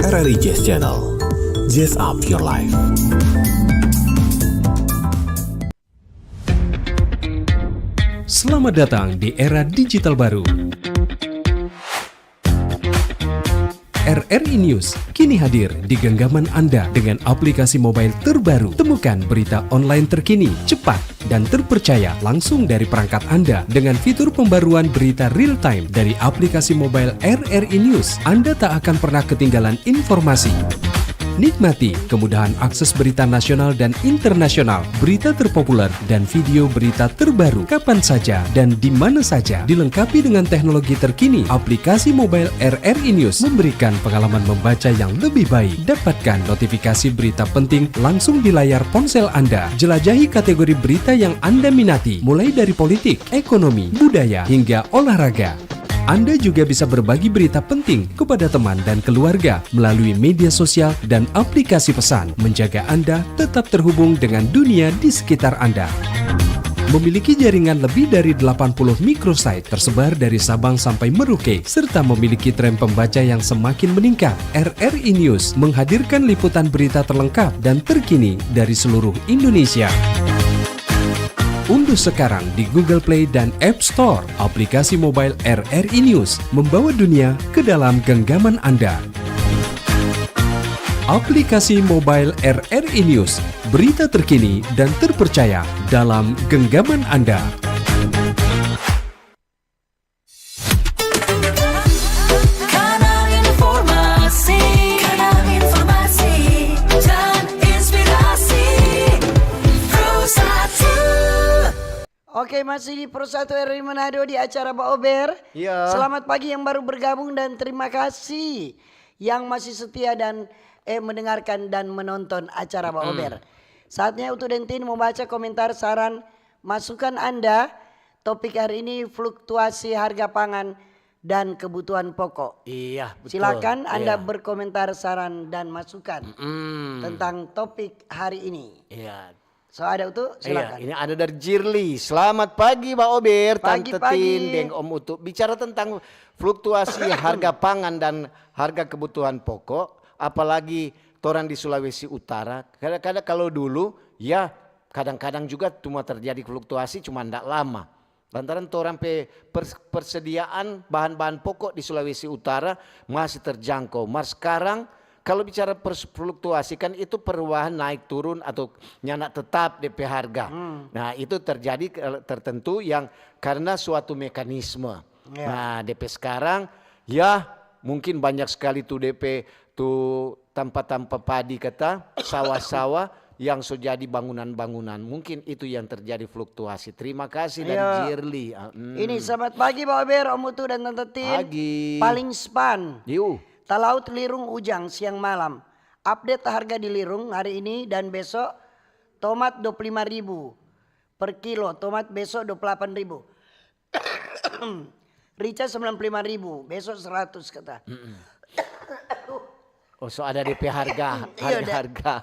R R I Jazz Channel. Jazz up your life. Selamat datang di era digital baru. R R I News kini hadir di genggaman Anda dengan aplikasi mobile terbaru. Temukan berita online terkini, cepat, dan terpercaya langsung dari perangkat Anda dengan fitur pembaruan berita real time dari aplikasi mobile R R I News. Anda tak akan pernah ketinggalan informasi. Nikmati kemudahan akses berita nasional dan internasional, berita terpopuler, dan video berita terbaru kapan saja dan di mana saja. Dilengkapi dengan teknologi terkini, aplikasi mobile R R I News memberikan pengalaman membaca yang lebih baik. Dapatkan notifikasi berita penting langsung di layar ponsel Anda. Jelajahi kategori berita yang Anda minati, mulai dari politik, ekonomi, budaya, hingga olahraga. Anda juga bisa berbagi berita penting kepada teman dan keluarga melalui media sosial dan aplikasi pesan, menjaga Anda tetap terhubung dengan dunia di sekitar Anda. Memiliki jaringan lebih dari delapan puluh microsite tersebar dari Sabang sampai Merauke, serta memiliki tren pembaca yang semakin meningkat, R R I News menghadirkan liputan berita terlengkap dan terkini dari seluruh Indonesia. Unduh sekarang di Google Play dan App Store aplikasi mobile R R I News, membawa dunia ke dalam genggaman Anda. Aplikasi mobile R R I News, berita terkini dan terpercaya dalam genggaman Anda. Kanal informasi, kanal informasi dan inspirasi. Pro satu. Oke, masih di Pro satu R R I Manado di acara Baober. Iya. Selamat pagi yang baru bergabung dan terima kasih yang masih setia dan, eh, mendengarkan dan menonton acara Baober. Saatnya Utu Dentin mau baca komentar, saran, masukan Anda. Topik hari ini, fluktuasi harga pangan dan kebutuhan pokok. Iya, betul. Silakan Anda berkomentar, saran, dan masukan tentang topik hari ini. Iya. So, ada Utu, silakan. Iya, ini ada dari Jirli. Selamat pagi, Baober, Tante Tin, deng Om Utu. Bicara tentang fluktuasi harga pangan dan harga kebutuhan pokok, apalagi torang di Sulawesi Utara, kadang-kadang kalau dulu, ya, kadang-kadang juga cuma terjadi fluktuasi, cuma ndak lama. Lantaran torang pe pers-, persediaan bahan-bahan pokok di Sulawesi Utara masih terjangkau. Mar skarang, kalau bicara pers-, fluktuasi, kan itu perubahan naik turun atau nyanda tetap de pe harga. Nah, itu terjadi ke-, tertentu yang karena suatu mekanisme. Nah, de pe skarang, ya, Mungkin banyak skali tu depe tu tampa-tampa padi kata, sawah-sawah yang so jadi bangunan-bangunan. Mungkin itu yang terjadi fluktuasi. Terima kasih dari Iya. Jirli. Ah, mm. Ini selamat pagi Bang Ober, Om Utu dan Tante Tin. Pagi. Paling span. Yu. Talaut Lirung Ujang siang malam. Update harga di Lirung hari ini dan besok, tomat dua puluh lima ribu per kilo, tomat besok dua puluh delapan ribu. Rica sembilan puluh lima ribu, besok seratus kata. Mm-mm. Oh, so ada depe harga, Iya, harga, da- harga.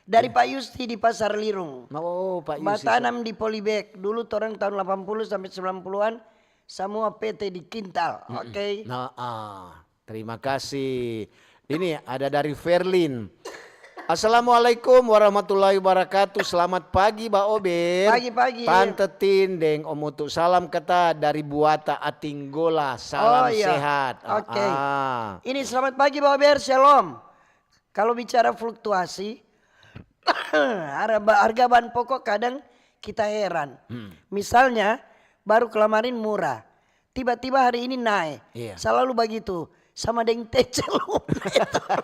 Dari Pak Yusti di Pasar Lirung. Oh, Pak Yusti. Batanam di polybag. Dulu torang tahun delapan puluh sampai sembilan puluhan, samua P T di kintal. Mm-mm. Oke. Nah, ah, terima kasih. Ini ada dari Ferlin. "Assalamualaikum warahmatullahi wabarakatuh. Selamat pagi, Ba Ober. Pagi-pagi. Tante Tin deng Om Utu. Salam kata dari Buata Atinggola. Salam Oh, iya. sehat." Oke. Ah, ah. Ini selamat pagi, Ba Ober. Shalom. Kalau bicara fluktuasi, harga, harga bahan pokok kadang kita heran. Hmm. Misalnya, baru kemarin murah, tiba-tiba hari ini nae. Iya. Selalu bagitu. Sama deng teh celup nae turun.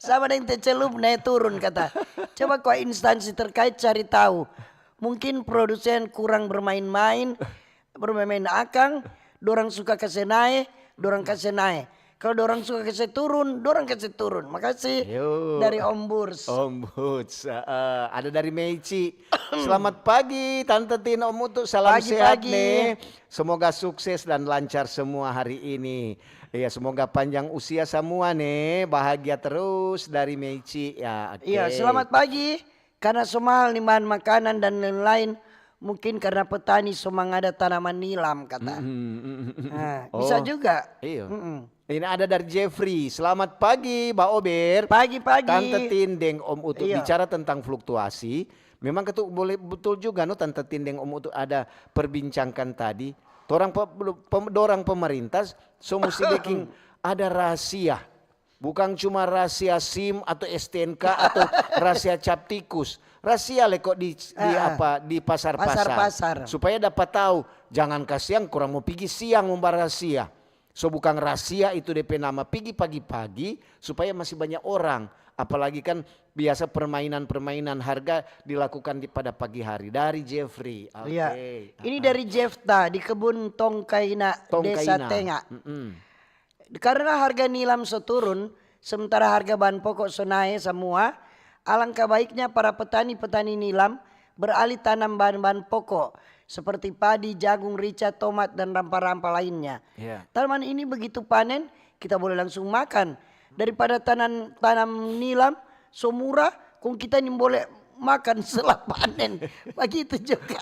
Sama deng teh celup nae turun kata. Coba kwa instansi terkait cari tahu. Mungkin produsen kurang bermain-main, bermain-main akang, dorang suka kase nae, dorang kase nae. Kalau dorang suka kase turun, dorang kase turun. Makasih Yo. dari Om Burs. Om Burs, heeh. Ada dari Meici. "Selamat pagi, Tante Tin, Om Utu. Salam Pagi, sehat, pagi. ne. Semoga sukses dan lancar semua hari ini. Iya, semoga panjang usia semua, ne. Bahagia terus dari Meici." Ya, oke. Iya, selamat pagi. Karena so mahal ni bahan makanan dan lain-lain, mungkin karena petani so mangada tanaman nilam, kata. Mm, mm, mm, mm, mm. Nah, bisa Oh, juga. iya. Mm-mm. Ini ada dari Jeffrey. "Selamat pagi, Ba Ober. Pagi-pagi. Tante Tin deng Om Utu Iya. bicara tentang fluktuasi. Memang ketu boleh betul juga no Tante Tin deng Om Utu ada perbincangkan tadi. Torang pe-, pem-, dorang pemerintah so musti biking ada rahasia. Bukang cuma rahasia SIM atau STNK atau rahasia cap tikus. Rahasia le kok di, di Ah, apa, di pasar-pasar. pasar-pasar. Supaya dapa tau, jangan kasiang kurang mo pigi siang mo barahasia. So bukang rahasia itu depe nama pigi pagi-pagi, supaya masih banyak orang. Apalagi kan biasa permainan-permainan harga dilakukan di, pada pagi hari. Dari Jeffrey. Oke. Iya. Ini Ah, ah. dari Jefta di kebun Tongkaina, Tongkaina. Desa Tenga. Mm-mm. Karena harga nilam so turun, sementara harga bahan pokok so nae samua, alangka baiknya para petani-petani nilam beralih tanam bahan-bahan pokok seperti padi, jagung, rica, tomat, dan rampa-rampa lainnya. Iya. Tanaman ini begitu panen, kita boleh langsung makan. Daripada tanam, tanam nilam, so murah, kong kita nimbole makan setelah panen. Bagitu juga.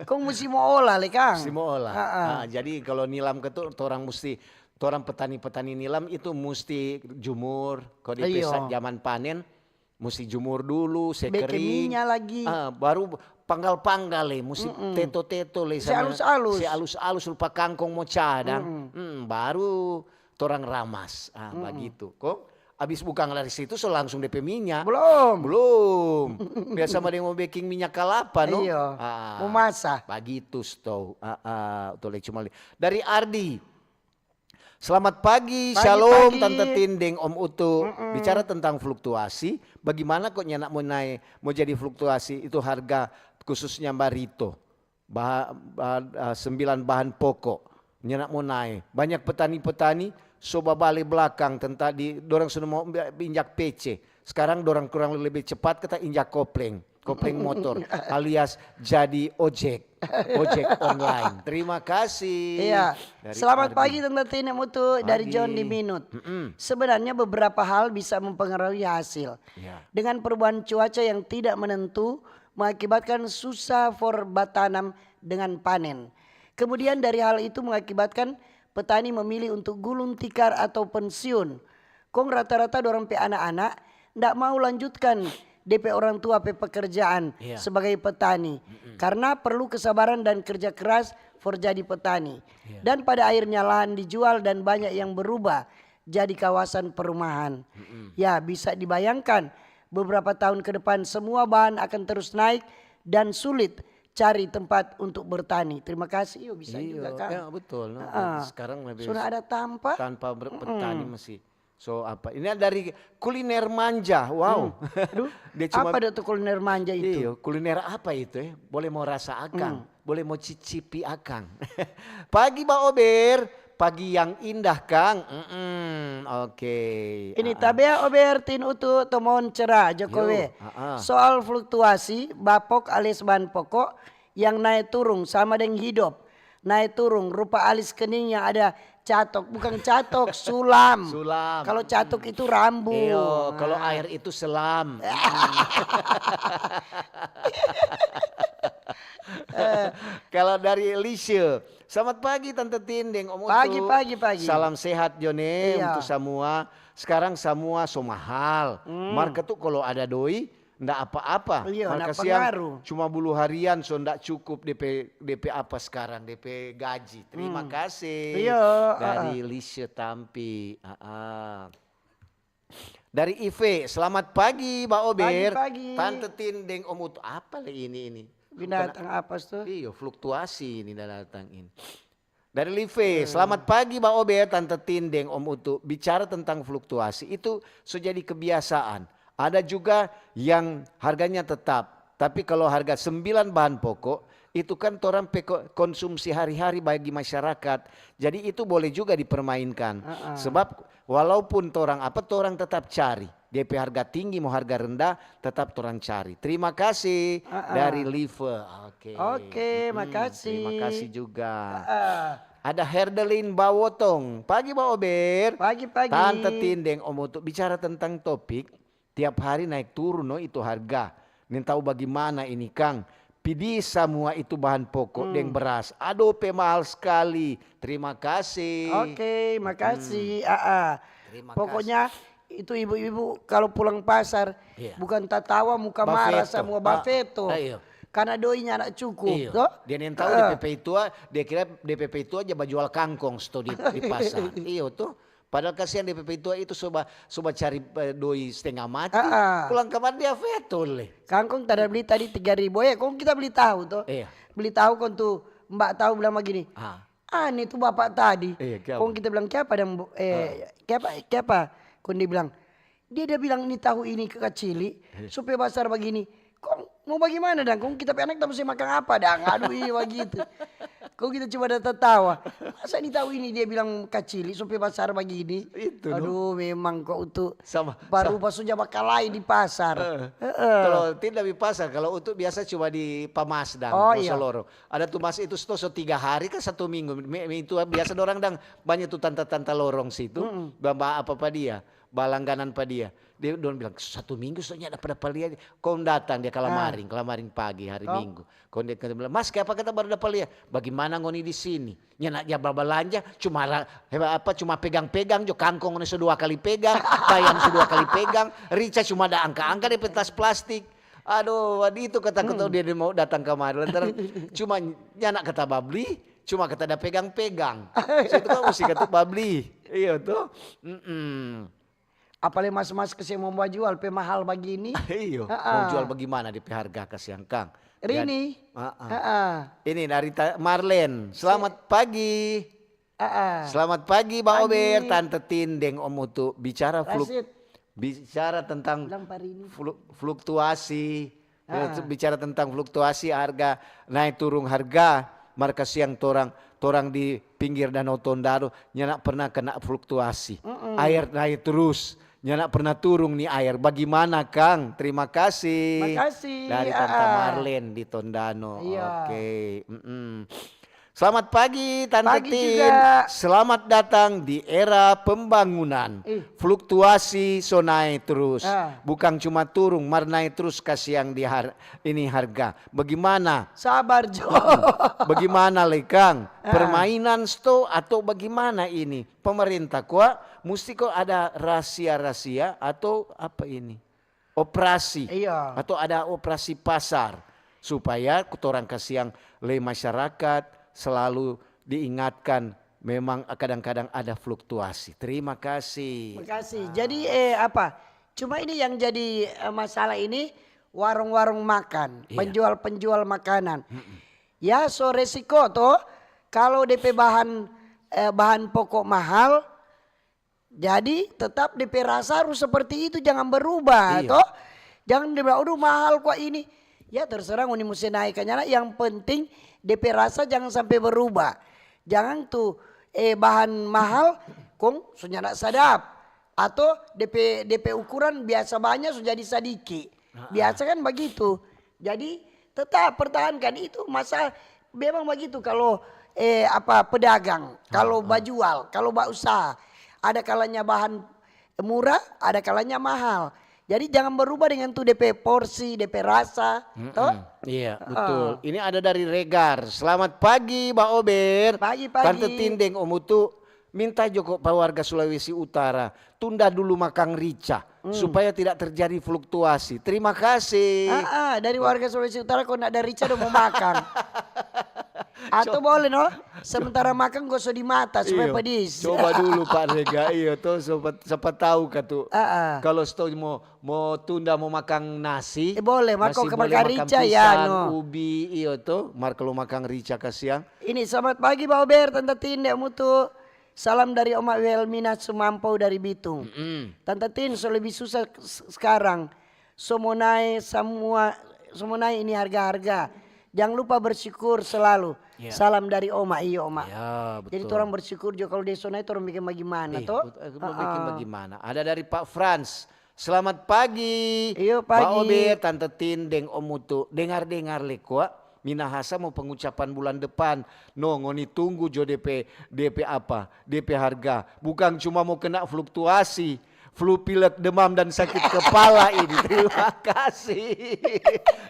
Kong musti mo olah le, Kang. Musti mo olah. Ha-ha. Ah, jadi kalau nilam ketu, torang musti, torang petani-petani nilam itu musti jumur. Kalau di Iyo. pesa-, zaman panen, musti jumur dulu, se Beke kering. minya lagi. Ah, baru panggal-panggal le, musti Mm-mm. teto-teto le Se sama alus-alus. se alus-alus rupa kangkong mo cadang. Mm-mm. Hmm, baru torang ramas. Ah, Mm-mm. bagitu. Kong abis bukang dari situ so langsung depe minya. Belum. Belum. Biasa mah dia mo beking minyak kalapa, no? Iyo. Ah, Mo masa. Bagitu, stou. Ah, ah, tu le cuma li-, dari Ardi. "Selamat pagi, Pagi, shalom, pagi. Tante Tin deng Om Utu. Mm-mm. Bicara tentang fluktuasi, bagaimana kok nyanda mo nae, mo jadi fluktuasi itu harga khususnya barito, bah-, bah-, ah, sembilan bahan pokok, nyanda mo nae. Banyak petani-petani so babale blakang tentang di, dorang sudah mo injak P C. Sekarang dorang kurang lebih cepat kata injak kopleng." Kopleng motor, alias jadi ojek, ojek online. Terima kasih. Iya. Dari Selamat Ardi. pagi, Tante Tin deng Om Utu, dari Pagi. John di Minut. Mm-mm. Sebenarnya beberapa hal bisa mempengaruhi hasil. Iya. Dengan perubahan cuaca yang tidak menentu, mengakibatkan susah for batanam dengan panen. Kemudian dari hal itu mengakibatkan petani memilih untuk gulung tikar atau pensiun. Kong rata-rata dorang pe anak-anak ndak mau lanjutkan de pe orang tua pe pekerjaan Iya. sebagai petani, Mm-mm. karena perlu kesabaran dan kerja keras for jadi petani. Iya. Dan pada akhirnya lahan dijual dan banyak yang berubah jadi kawasan perumahan. Mm-mm. Ya, bisa dibayangkan, beberapa tahun ke depan semua bahan akan terus naik dan sulit cari tempat untuk bertani. Terima kasih, iyo, bisa juga, Kang. Iya, betul. No. Ah, Sekarang lebih sudah ada tampa. Tanpa ber- petani masih. So apa? Ini dari kuliner manja. Wow. Aduh, Dia cuma apa itu kuliner manja itu? Iyo, kuliner apa itu ya? Boleh mau rasa akang, boleh mau cicipi akang. Pagi Ba Ober, pagi yang indah Kang. Mm-mm, Oke. Ini tabea Ober, Tin Utu, tomon cera Jokowi. Yo, ah, ah. Soal fluktuasi bapok alias bahan pokok yang nae turung sama deng hidop. Nae turung rupa alis keningnya ada catok, bukan catok, sulam. Sulam. Kalau catok itu rambu. Iyo, kalau air itu selam. Kalau dari Lisha, selamat pagi Tante Tin deng Om Utu. Pagi, pagi, pagi. Salam sehat Jone Iya. Untuk samua. Sekarang samua so mahal. Marka tu kalau ada doi ndak apa-apa. Iya, Marka ndak siang pengaruh. Cuma bulu harian so ndak cukup depe depe apa sekarang, depe gaji. Terima kasih. Iya, Dari Lisha Tampi. Ah, ah. Dari Ive, selamat pagi Ba Ober. Pagi, pagi. Tante Tin deng Om Utu, apa le ini ini? Binatang apa tuh? Iyo, fluktuasi ini datang ini. Dari Live, selamat pagi Ba Ober, Tante Tin deng Om Utu. Bicara tentang fluktuasi itu so jadi kebiasaan. Ada juga yang harganya tetap. Tapi kalau harga sembilan bahan pokok, itu kan torang pe ko- konsumsi hari-hari bagi masyarakat. Jadi itu boleh juga dipermainkan. Sebab walaupun torang apa, torang tetap cari. Depe harga tinggi mo harga rendah, tetap torang cari. Terima kasih dari Live. Oke. Oke, makasih. Terima kasih juga. Ah, Ada Herdelin Bawotong. Pagi Ba Ober. Pagi-pagi. Tante Tin deng Om Utu bicara tentang topik tiap hari naik turun no itu harga. Nintau bagimana ini Kang? Pidi samua itu bahan pokok deng beras. Aduh, pe mahal skali. Terima kasih. Oke, makasih. Ah, ah. Terima Pokoknya itu ibu-ibu kalau pulang pasar Iya. Bukan tatawa muka marah Bafeto. Samua bafeto. Ah, iyo. Karena doinya ada cukup, Iyo. to? Dia nintau Ah. depe peitua, dia kira depe peitua ja bajual kangkong sto di, di pasar. Iyo to. Padahal kasihan depe peitua itu so ba, so ba cari eh, doi stenga mati. Ah, ah. Pulang kamar dia feto le. Kangkong tada beli tadi tiga ribu ya, kong kita beli tahu to. Iya. Beli tahu kong tu mbak tahu bilang begini. Ah. Aneh tu bapak tadi. Iya, kiapa? Kong kita bilang, "Kiapa dang, Bu? Eh, kiapa, kiapa?" Kong dia bilang, dia, dia bilang, "Ini tahu ini kacili, Iya. Supaya basar bagini." Kong mau bagimana dang? Kong kita pe anak ta musti makang apa dang? Aduh, iya bagitu. Kong kita cuma ada tatawa. Masa ini tahu ini dia bilang kacili, supaya basar bagini? Itu, no. Aduh, memang kok untuk Sama, baru basuja bakalai di pasar. Eh, Heeh. Kalau tidak di pasar, kalau untuk biasa cuma di Pamas dang, Oh, Boso iya. Lorong. Ada tu mas itu sto so tiga hari kan satu minggu. Me- me- Itu biasa dorang dang banyak tu tanta-tanta lorong situ, ba, ba apa pa dia, balangganan pa dia. Dia dong bilang satu minggu soalnya ada pada lia. Kong datang dia kalamaring, kalamaring pagi hari Kong? Minggu. Kong dia kata bilang, "Mas, kiapa kita baru dapat lia? Bagaimana ngoni di sini? Nyanda ja babalanja, cuma ra- heba apa cuma pegang-pegang jo kangkong ngoni so dua kali pegang, bayam so dua kali pegang, rica cuma ada angka-angka di pentas plastik." Aduh, wadi itu kata-kata dia mau datang kamari lantaran cuma nyanda kata babli, cuma kata ada pegang-pegang. So itu kan mesti kata babli. Iya tuh. Mm-mm. Apalagi mas-mas kese mau bajual pe mahal bagini. Iyo, Ha-ha. Mau jual bagaimana di harga kasiang kang? Rini. Jadi, ha-ha. Ha-ha. Ini dari Ta- Marlen. Selamat pagi. Ha-ha. Selamat pagi, Ba Pagi. Ober, Tante Tin, deng Om Utu. Bicara fluk, Rasid. Bicara tentang Bilang Pak Rini. flu- fluktuasi. Ah. Bicara tentang fluktuasi harga naik turun harga. Mar kasiang torang, torang di pinggir Danau Tondano nyanda pernah kena fluktuasi. Air naik terus, nyanda pernah turun ni air. Bagaimana, Kang? Terima kasih. Makasih, Dari Tante ah. Marlen di Tondano. Iya. Oke. Mm-mm. Selamat pagi, Tante Pagi Tin. juga. Selamat datang di era pembangunan. Ih. Fluktuasi so naik terus. Ah. Bukan cuma turun, mar naik terus kasiang di har- ini harga. Bagaimana? Sabar jo. Bagaimana, Lekang? Ah. Permainan sto atau bagaimana ini? Pemerintah kwa musti kok ada rahasia-rahasia atau apa ini? Operasi. Iya. Atau ada operasi pasar supaya torang kasiang lei masyarakat selalu diingatkan memang kadang-kadang ada fluktuasi. Terima kasih. Makasih. Jadi eh apa? Cuma ini yang jadi eh, masalah ini warung-warung makan, iya, penjual-penjual makanan. Mm-mm. Ya, so resiko to, kalau depe bahan, eh, bahan pokok mahal, jadi tetap depe rasa harus seperti itu, jangan berubah, iya, to. Jangan dia bilang, "Aduh, mahal kwa ini." Ya, terserah ngoni musti naik ka nyanda, yang penting depe rasa jangan sampe berubah. Jangan tu, eh, bahan mahal, kong so nyanda sadap. Atau depe, depe ukuran biasa banya so jadi sadiki. Heeh. Biasa kan bagitu. Jadi tetap pertahankan itu masa memang bagitu kalau, eh, apa, pedagang, kalau, heeh, bajual, kalau bausaha. Ada kalanya bahan murah, ada kalanya mahal. Jadi jangan berubah dengan tu depe porsi, depe rasa, to? Mm-mm. Iya, heeh, betul. Ini ada dari Regar. "Selamat pagi, Ba Ober. Pagi, pagi. Tante Tin deng Om Utu minta jo ko pa warga Sulawesi Utara, tunda dulu makang rica, hmm, supaya tidak terjadi fluktuasi. Terima kasih." Ah, ah, dari warga Sulawesi Utara, kong nda ada rica dong mo makang. Atau co-, boleh, no? Sementara makang, gosok di mata supaya, iyo, pedis. Coba dulu, Pak Rega, iyo, to, sapa, sapa tahu ka tu. Ah, ah. Kalau sto mo, mo tunda mo makang nasi, eh, boleh, mar nasi kalo boleh makang rica, ya, pisang, no, ubi, iyo, to, mar kalo makang rica kasiang. Ini, "Selamat pagi, Ba Ober, Tanta Tin deng Om Utu. Salam dari Oma Wilhelmina Sumampou dari Bitung." Mm-mm. "Tanta Tin, so lebih susah s-, sekarang. So mo nae samua, so mo nae ini harga-harga. Jang lupa bersyukur selalu. Iya. Salam dari Oma." Iyo, Oma. Ya, betul. Jadi torang bersyukur jo, kalu dia so nae, torang biking bagimana, to? Ih, bet-, eh, mo biking bagimana? Ada dari Pak Frans. "Selamat pagi, iyo, pagi, Ba Ober, Tanta Tin deng Om Utu. Dengar-dengar le kwa, Minahasa mo pengucapan bulan depan. No, ngoni tunggu jo depe, depe apa? Depe harga. Bukang cuma mo kena fluktuasi, flu, pilek, demam, dan sakit kepala ini." Terima kasih.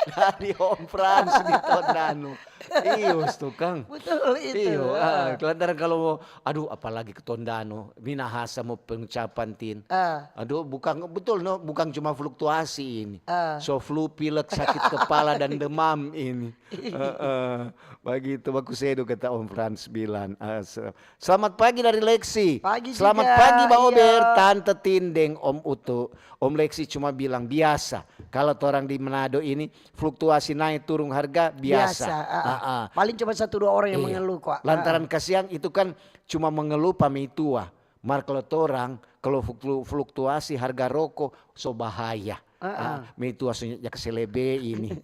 Dari Om Frans di Tondano. Iyo, sto kang. Betul itu. Iyo, ah, lantaran kalau mo, aduh, apalagi ke Tondano, Minahasa mo pengucapan, Tin. Ah. Aduh, bukang, betul, no, bukang cuma fluktuasi ini. Ah. So flu, pilek, sakit kepala, dan demam ini. Heeh, bagitu, baku sedu kata Om Frans bilang. Ah, se-, selamat pagi dari Lexi. Pagi juga, iyo. "Selamat pagi, Ba Ober, Tanta Tin deng Om Utu." Om Lexi cuma bilang, "Biasa, kalau torang di Manado ini, fluktuasi nae turung harga biasa." Biasa, ah, ah. Ah, ah. Paling cuma satu dua orang yang mengeluh kwa. Iya. Lantaran kasiang itu kan cuma mengeluh pa meitua. Mar kalo torang, kalo fluktu-, fluktuasi harga roko, so bahaya. Ah, ah. Ah, meitua so ja kase lebe ini.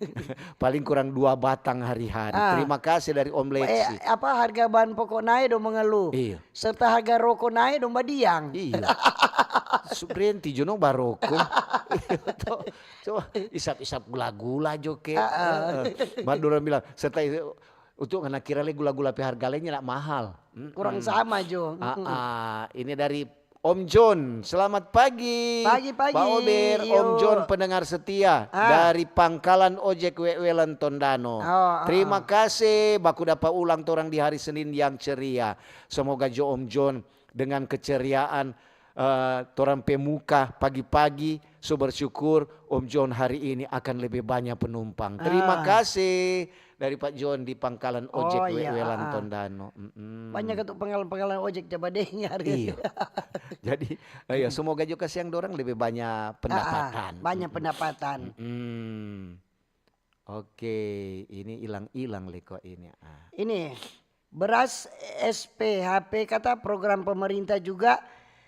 Paling kurang dua batang hari-hari. Ah. Terima kasih dari Om Lexi. Eh, apa, harga bahan pokok nae dong mengeluh. Iya. Serta harga roko nae dong badiang. Iya. Su-, brenti jo no baroko. Iya, to. Coba isap-isap gula-gula jo ke. Ah, ah. Heeh. Mar dorang bilang, serta itu, untuk ngana kira le gula-gula pe harga le nyanda mahal. Mm-mm. Kurang sama jo. Ah, mm-mm, ah. Ini dari Om John. "Selamat pagi, pagi, pagi, Ba Ober." Iyo. Om John pendengar setia, ah, dari pangkalan ojek Wewelan Tondano. Oh, ah, ah. "Terima kasih, baku dapa ulang torang di hari Senin yang ceria." Semoga jo Om John dengan keceriaan, eh, torang pe muka pagi-pagi so bersyukur, Om John hari ini akan lebih banyak penumpang. Terima kasih dari Pak John di pangkalan ojek Wewelan Tondano. Oh, iya, ah. Mm-mm. Banyak tu pangkalan-pangkalan ojek, coba dengar. Iya. Jadi, eh, ya, semoga juga siang dorang lebih banyak pendapatan. Ah, ah, banyak pendapatan. Mm-mm. Oke, ini ilang-ilang le kok ini, ah. Ini, beras S P H P kata program pemerintah juga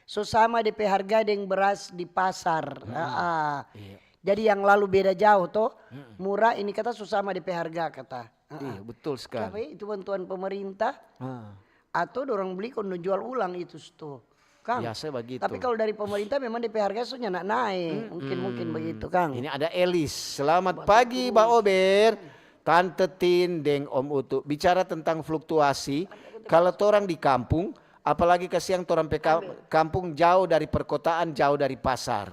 so sama depe harga deng beras di pasar. Mm-mm. Ah, ah. Iya. Jadi yang lalu beda jauh to, mm-mm, murah, ini kata so sama depe harga kata. Ah, ah. Iya, betul sekali. Apa ya, itu bantuan pemerintah? Ah. Atau dorang beli kong dong jual ulang itu sto. Kang. Biasa bagitu. Tapi kalau dari pemerintah memang depe harga so nyanda nae. Mm-mm. Mungkin, mungkin begitu, Kang. Ini ada Elis. "Selamat pagi, Ba Ober, Tante Tin, deng Om Utu. Bicara tentang fluktuasi, kalau torang di kampung, apalagi kasiang torang pe ka-, kampung jauh dari perkotaan, jauh dari pasar.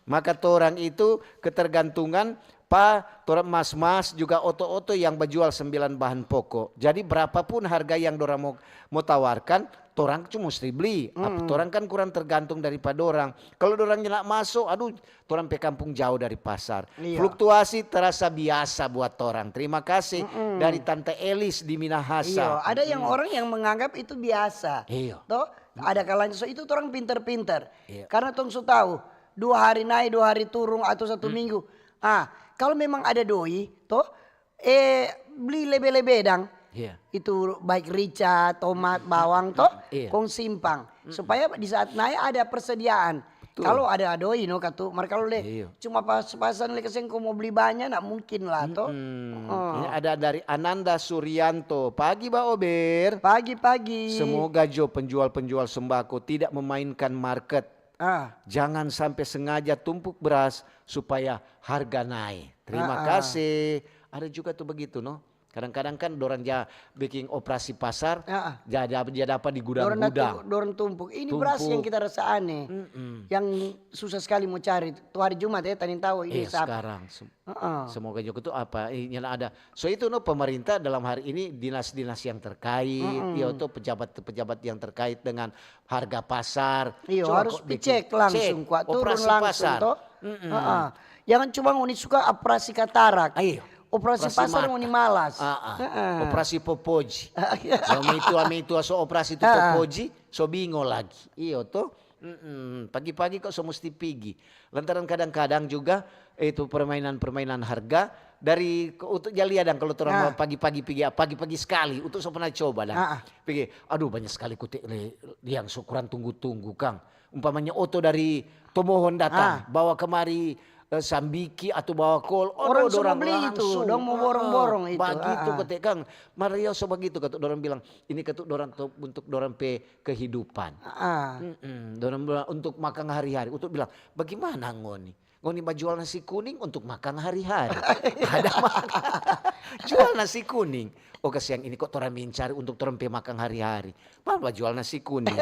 Maka torang itu ketergantungan pa torang mas-mas juga oto-oto yang bajual sembilan bahan pokok. Jadi, berapapun harga yang dorang mo, mo tawarkan, torang cuma musti bli. Ap-, mm-mm, torang kan kurang tergantung dari pa dorang. Kalau dorang nyanda maso, aduh, torang pe kampung jauh dari pasar. Iya. Fluktuasi terasa biasa buat torang. Terima kasih." Mm-mm. Dari Tante Elis di Minahasa. Iya, ada yang, mm, orang yang menganggap itu biasa. Iya. Toh, ada kalanya so itu torang pinter-pinter. Iya. Karena tong so tahu, dua hari naik, dua hari turun, atau satu, mm, minggu. Ah, kalau memang ada doi, to, eh, bli lebe-lebe dang. Iya. Itu baik rica, tomat, bawang, to, Iya. kong simpang. Supaya di saat nae ada persediaan. Betul. Kalau ada doi, no, katu. Mar kalau le, Iya. cuma pas-pasan le kaseng ko mo bli banya, ndak mungkin lah, to. Hmm, Oh. Ini ada dari Ananda Suryanto. Pagi, Ba Ober. Pagi-pagi. Semoga jo penjual-penjual sembako tidak memainkan market. Ah. Jangan sampai sengaja tumpuk beras supaya harga naik. Terima Ah, ah. kasih. Ada juga tuh begitu, no. Kadang-kadang kan dorang ja biking operasi pasar, Ah, ah. ja, ja, ja dapa di Dorang gudang-gudang. tu-, dorang tumpuk. Ini beras yang Tumpuk. Kita rasa aneh. Mm-mm. Yang susah sekali mau cari. Tuh hari Jumat ya, tadi tahu ini Eh, Sab. Sekarang sem- Heeh. Semoga juga tuh apa, eh, nyanda ada. So itu, no, pemerintah dalam hari ini dinas-dinas yang terkait, Mm-mm. ya, tuh pejabat-pejabat yang terkait dengan harga pasar. Iyo, Coba harus kok bikin dicek langsung, cek, kuat turun operasi langsung, pasar. Toh. Mm-mm. Heeh. Jangan cuma ngoni suka operasi katarak. Ayo. Operasi Operasi pasar mata. Ngoni malas. Ah, ah. Heeh. Operasi popoji. Kalau meitua meitua so operasi tu Ah, ah. popoji, so bingo lagi. Iyo, toh. Mm-mm. Pagi-pagi kok so musti pigi. Lantaran kadang-kadang juga itu permainan-permainan harga dari untuk ja lia dang kalau torang Ah. mau pagi-pagi pigi, pagi-pagi sekali, untuk so pernah coba dang. Ah, ah. Pigi, aduh, banyak sekali kote le yang so kurang tunggu-tunggu, kang. Umpamanya oto dari Tomohon datang, Ah. bawa kemari eh, sambiki atau bawa kol, oh, Orang so mo dorang beli itu, langsung. dong mo borong-borong itu, Bagitu ah, ah. Kote, kang. Mar ya so bagitu katu dorang bilang, ini katu dorang to-, untuk dorang pe kehidupan. Ah. Mm-mm, dorang bilang untuk makang hari-hari. Untuk bilang, bagaimana ngoni? Ngoni bajual nasi kuning untuk makang hari-hari. Ada makang. Jual nasi kuning. Oh, kasiang ini kok torang mencari untuk torang pe makang hari-hari. Mar bajual nasi kuning.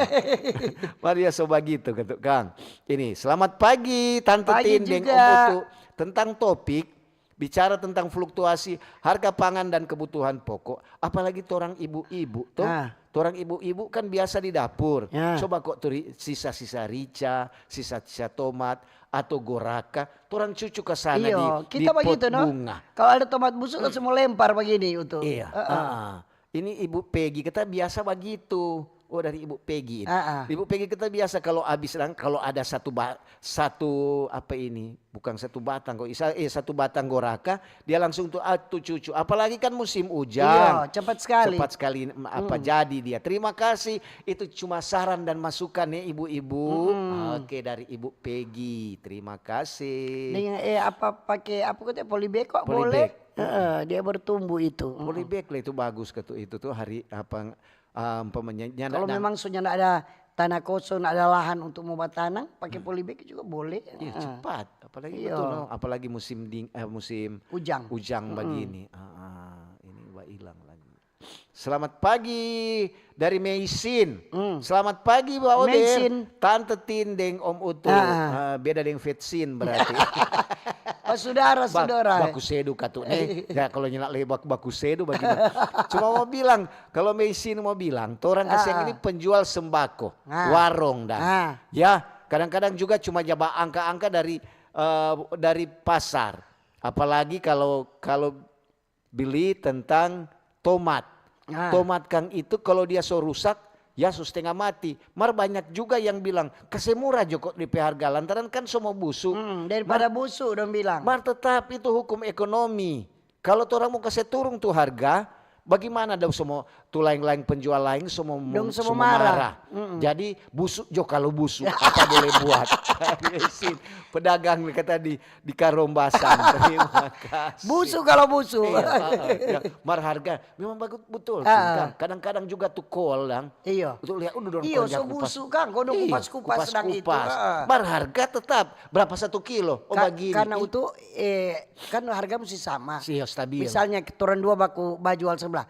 Mar ya so bagitu katu, kang. Ini, selamat pagi Tante Pagi Tin deng juga. Om Utu. Tentang topik, bicara tentang fluktuasi harga pangan dan kebutuhan pokok, apalagi torang ibu-ibu, toh. Ah. Torang ibu-ibu kan biasa di dapur. Ya. Coba kok tu ri-, sisa-sisa rica, sisa-sisa tomat, atau goraka, torang cucu ka sana di, Iyo, di kita pot bagitu, no? bunga. Kalau ada tomat busuk, langsung mau lempar begini, Utu. Iya. Heeh. Ah. Ini Ibu Peggy, kita biasa bagitu. Oh, dari Ibu Peggy ini. Ah, ah. Ibu Peggy kita biasa kalau habis dang, kalau ada satu ba-, satu apa ini, bukan satu batang kok, isa-, eh, satu batang goraka, dia langsung tuh, ah, tuh cucu. Apalagi kan musim hujan. Iya, cepat sekali. Cepat sekali, m-, apa jadi dia. Terima kasih. Itu cuma saran dan masukan ya, ibu-ibu. Oke, dari Ibu Peggy. Terima kasih. Dengan, eh, apa, pakai apa kata polybag kok Polybag. Boleh? Heeh, dia bertumbuh itu. Polybag lah itu bagus katu itu tuh hari apa, ah, umpamanya nyanda Kalau nang- memang so nyanda ada tanah kosong, ada lahan untuk mau batanam, pakai polybag juga boleh. Iya, Heeh. cepat. Apalagi Iya. betul, no? Apalagi musim ding, eh, musim Ujang. ujang begini. Ah, ah, ini ba hilang lagi. Selamat pagi dari Meisin. Selamat pagi, Ba Oden. Meisin. Tante Tin deng Om Utu. Ah. Ah, beda deng Vetsin berarti. Oh, saudara, Bak-, saudara. Baku sedu katu nih. Ya, kalau nyelak lagi bak-, baku sedu bagaimana? Cuma mau bilang, kalau Meisin mau bilang, torang kaseng Ah. ini penjual sembako, Ah. warung dah. Ah. Ya, kadang-kadang juga cuma jaba angka-angka dari, eh, dari pasar. Apalagi kalau, kalau beli tentang tomat. Ah. Tomat kang itu kalau dia so rusak, ya so setengah mati. Mar banyak juga yang bilang, kase murah jo kok depe harga, lantaran kan so mo busu. Hmm, daripada busu dong bilang. Mar tetap itu hukum ekonomi. Kalau torang mo kase turung tu harga, bagaimana dong so mo, tu laeng-laeng penjual laeng so mo, Dong so so mo mo marah. marah? Jadi busu jo kalau busu, apa boleh buat? Pedagang ni kata di, di Karombasan. Terima kasih. Busu kalau busu. Iya, ah, ah, ya. Mar harga memang bagus betul sih, Ah. Kang. Kadang-kadang juga tu kol, dang. Iya. Untuk lihat, udah dorang Iya, kerja so kupas. busu, Kang. Kau dong Iya, kupas-kupas sedang itu. kupas-kupas. Heeh. Mar harga tetap berapa satu kilo? Oh, Ka- begini. Karena Ih, untuk, eh, kan harga mesti sama. Iya, stabil. Misalnya torang dua baku bajual sebelah.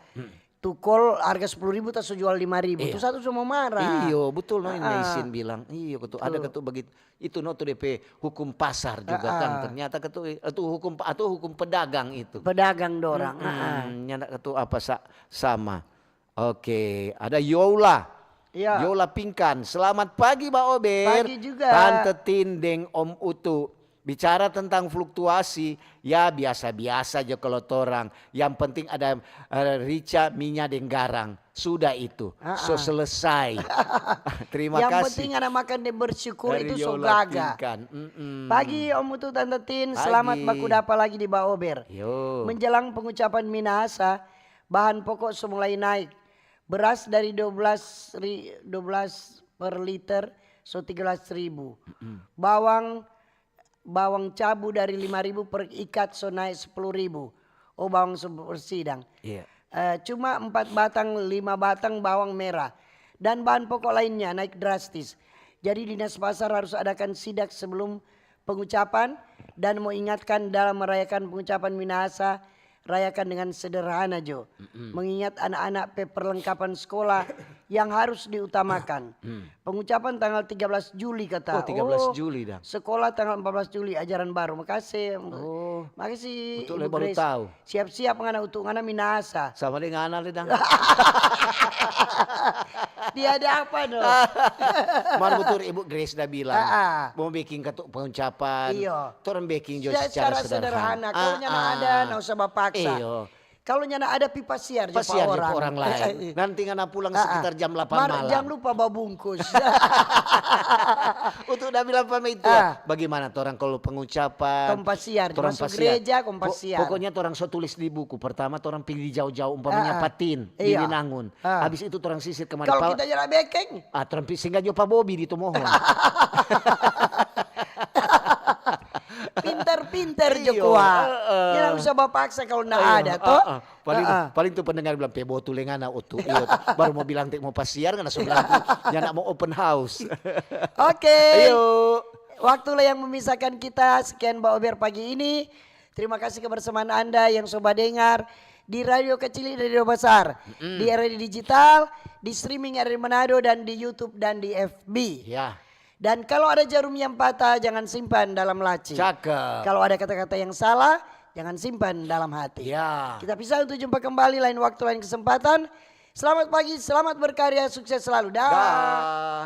Tu kol harga sepuluh ribu, ta so jual lima ribu. Iya. Tu satu so mo marah. Iyo, betul no, ini Ah. Isin bilang. Iyo, ketu, ada ketu begitu. Itu no tu depe hukum pasar juga, Kang. Ternyata ketu, itu hukum pa-, atau hukum pedagang itu. Pedagang dorang. Hmm, nyanda ketu apa sa-, sama. Oke, ada Yola. Iya. Yola Pingkan. Selamat pagi, Ba Ober. Pagi juga. Tante Tin deng Om Utu. Bicara tentang fluktuasi, ya biasa-biasa aja kalau torang. Yang penting ada, eh, rica, minya, deng garang. Sudah itu, so selesai. Terima kasih. Yang penting ada makan dan bersyukur, itu so gaga. Pagi Om Utu, Tante Tin, selamat baku dapa lagi di Baober. Menjelang pengucapan Minahasa, bahan pokok so mulai naik. Beras dari dua belas ri-, dua belas per liter, so tiga belas ribu. Bawang bawang cabu dari lima ribu per ikat so nae sepuluh ribu. Oh, bawang so bersidang. Iya. Eh, cuma empat batang, lima batang bawang merah. Dan bahan pokok lainnya naik drastis. Jadi dinas pasar harus adakan sidak sebelum pengucapan dan mau ingatkan dalam merayakan pengucapan Minahasa, rayakan dengan sederhana jo. Mengingat anak-anak pe perlengkapan sekolah yang harus diutamakan. Pengucapan tanggal tiga belas Juli kata. Oh, tiga belas Juli dang. Sekolah tanggal empat belas Juli ajaran baru. Makasih. Oh. Makasih Ibu Grace. Siap-siap ngana Utu, ngana Minahasa. Sama deng ngana le dang. Dia ada apa no? Mar butul Ibu Grace da bilang, mau biking katu pengucapan. Iyo. Torang biking jo secara sederhana. Kalau nyanda ada, nda usah bapaksa. Iyo. Kalau nyanda ada, pi pasiar jo pa orang lain. Nanti ngana pulang sekitar jam delapan malam. Mar jang lupa babungkus. Untuk da bilang pa maitua, bagaimana torang kalau pengucapan? Tong pasiar, masuk gereja, kong pasiar. Pokoknya torang so tulis di buku. Pertama torang pigi di jauh-jauh, umpamanya pa Tin, di Binangun. Habis itu torang sisir kemari. Kalau kita nyanda beking? Ah, torang pi singgah jo pa Bobi di Tomohon. Pinter-pinter jo kua. Nyanda usah bapaksa kalau nda ada to. Paling, paling tu pendengar bilang, "Pe botul le ngana Utu." Iyo, baru mo bilang te mo pasiar, ngana so bilang tu, nyanda mo open house. Oke. Waktulah yang memisahkan kita. Sekian Baober pagi ini. Terima kasih kebersamaan Anda yang so badengar di Radio Kecil, Radio Besar, di R R I Digital, di streaming R R I Manado, dan di YouTube dan di F B. Ya. Dan kalau ada jarum yang patah, jangan simpan dalam laci. Cakep. Kalau ada kata-kata yang salah, jangan simpan dalam hati. Ya. Kita pisah untuk jumpa kembali lain waktu, lain kesempatan. Selamat pagi, selamat berkarya, sukses selalu. Dah. Dah.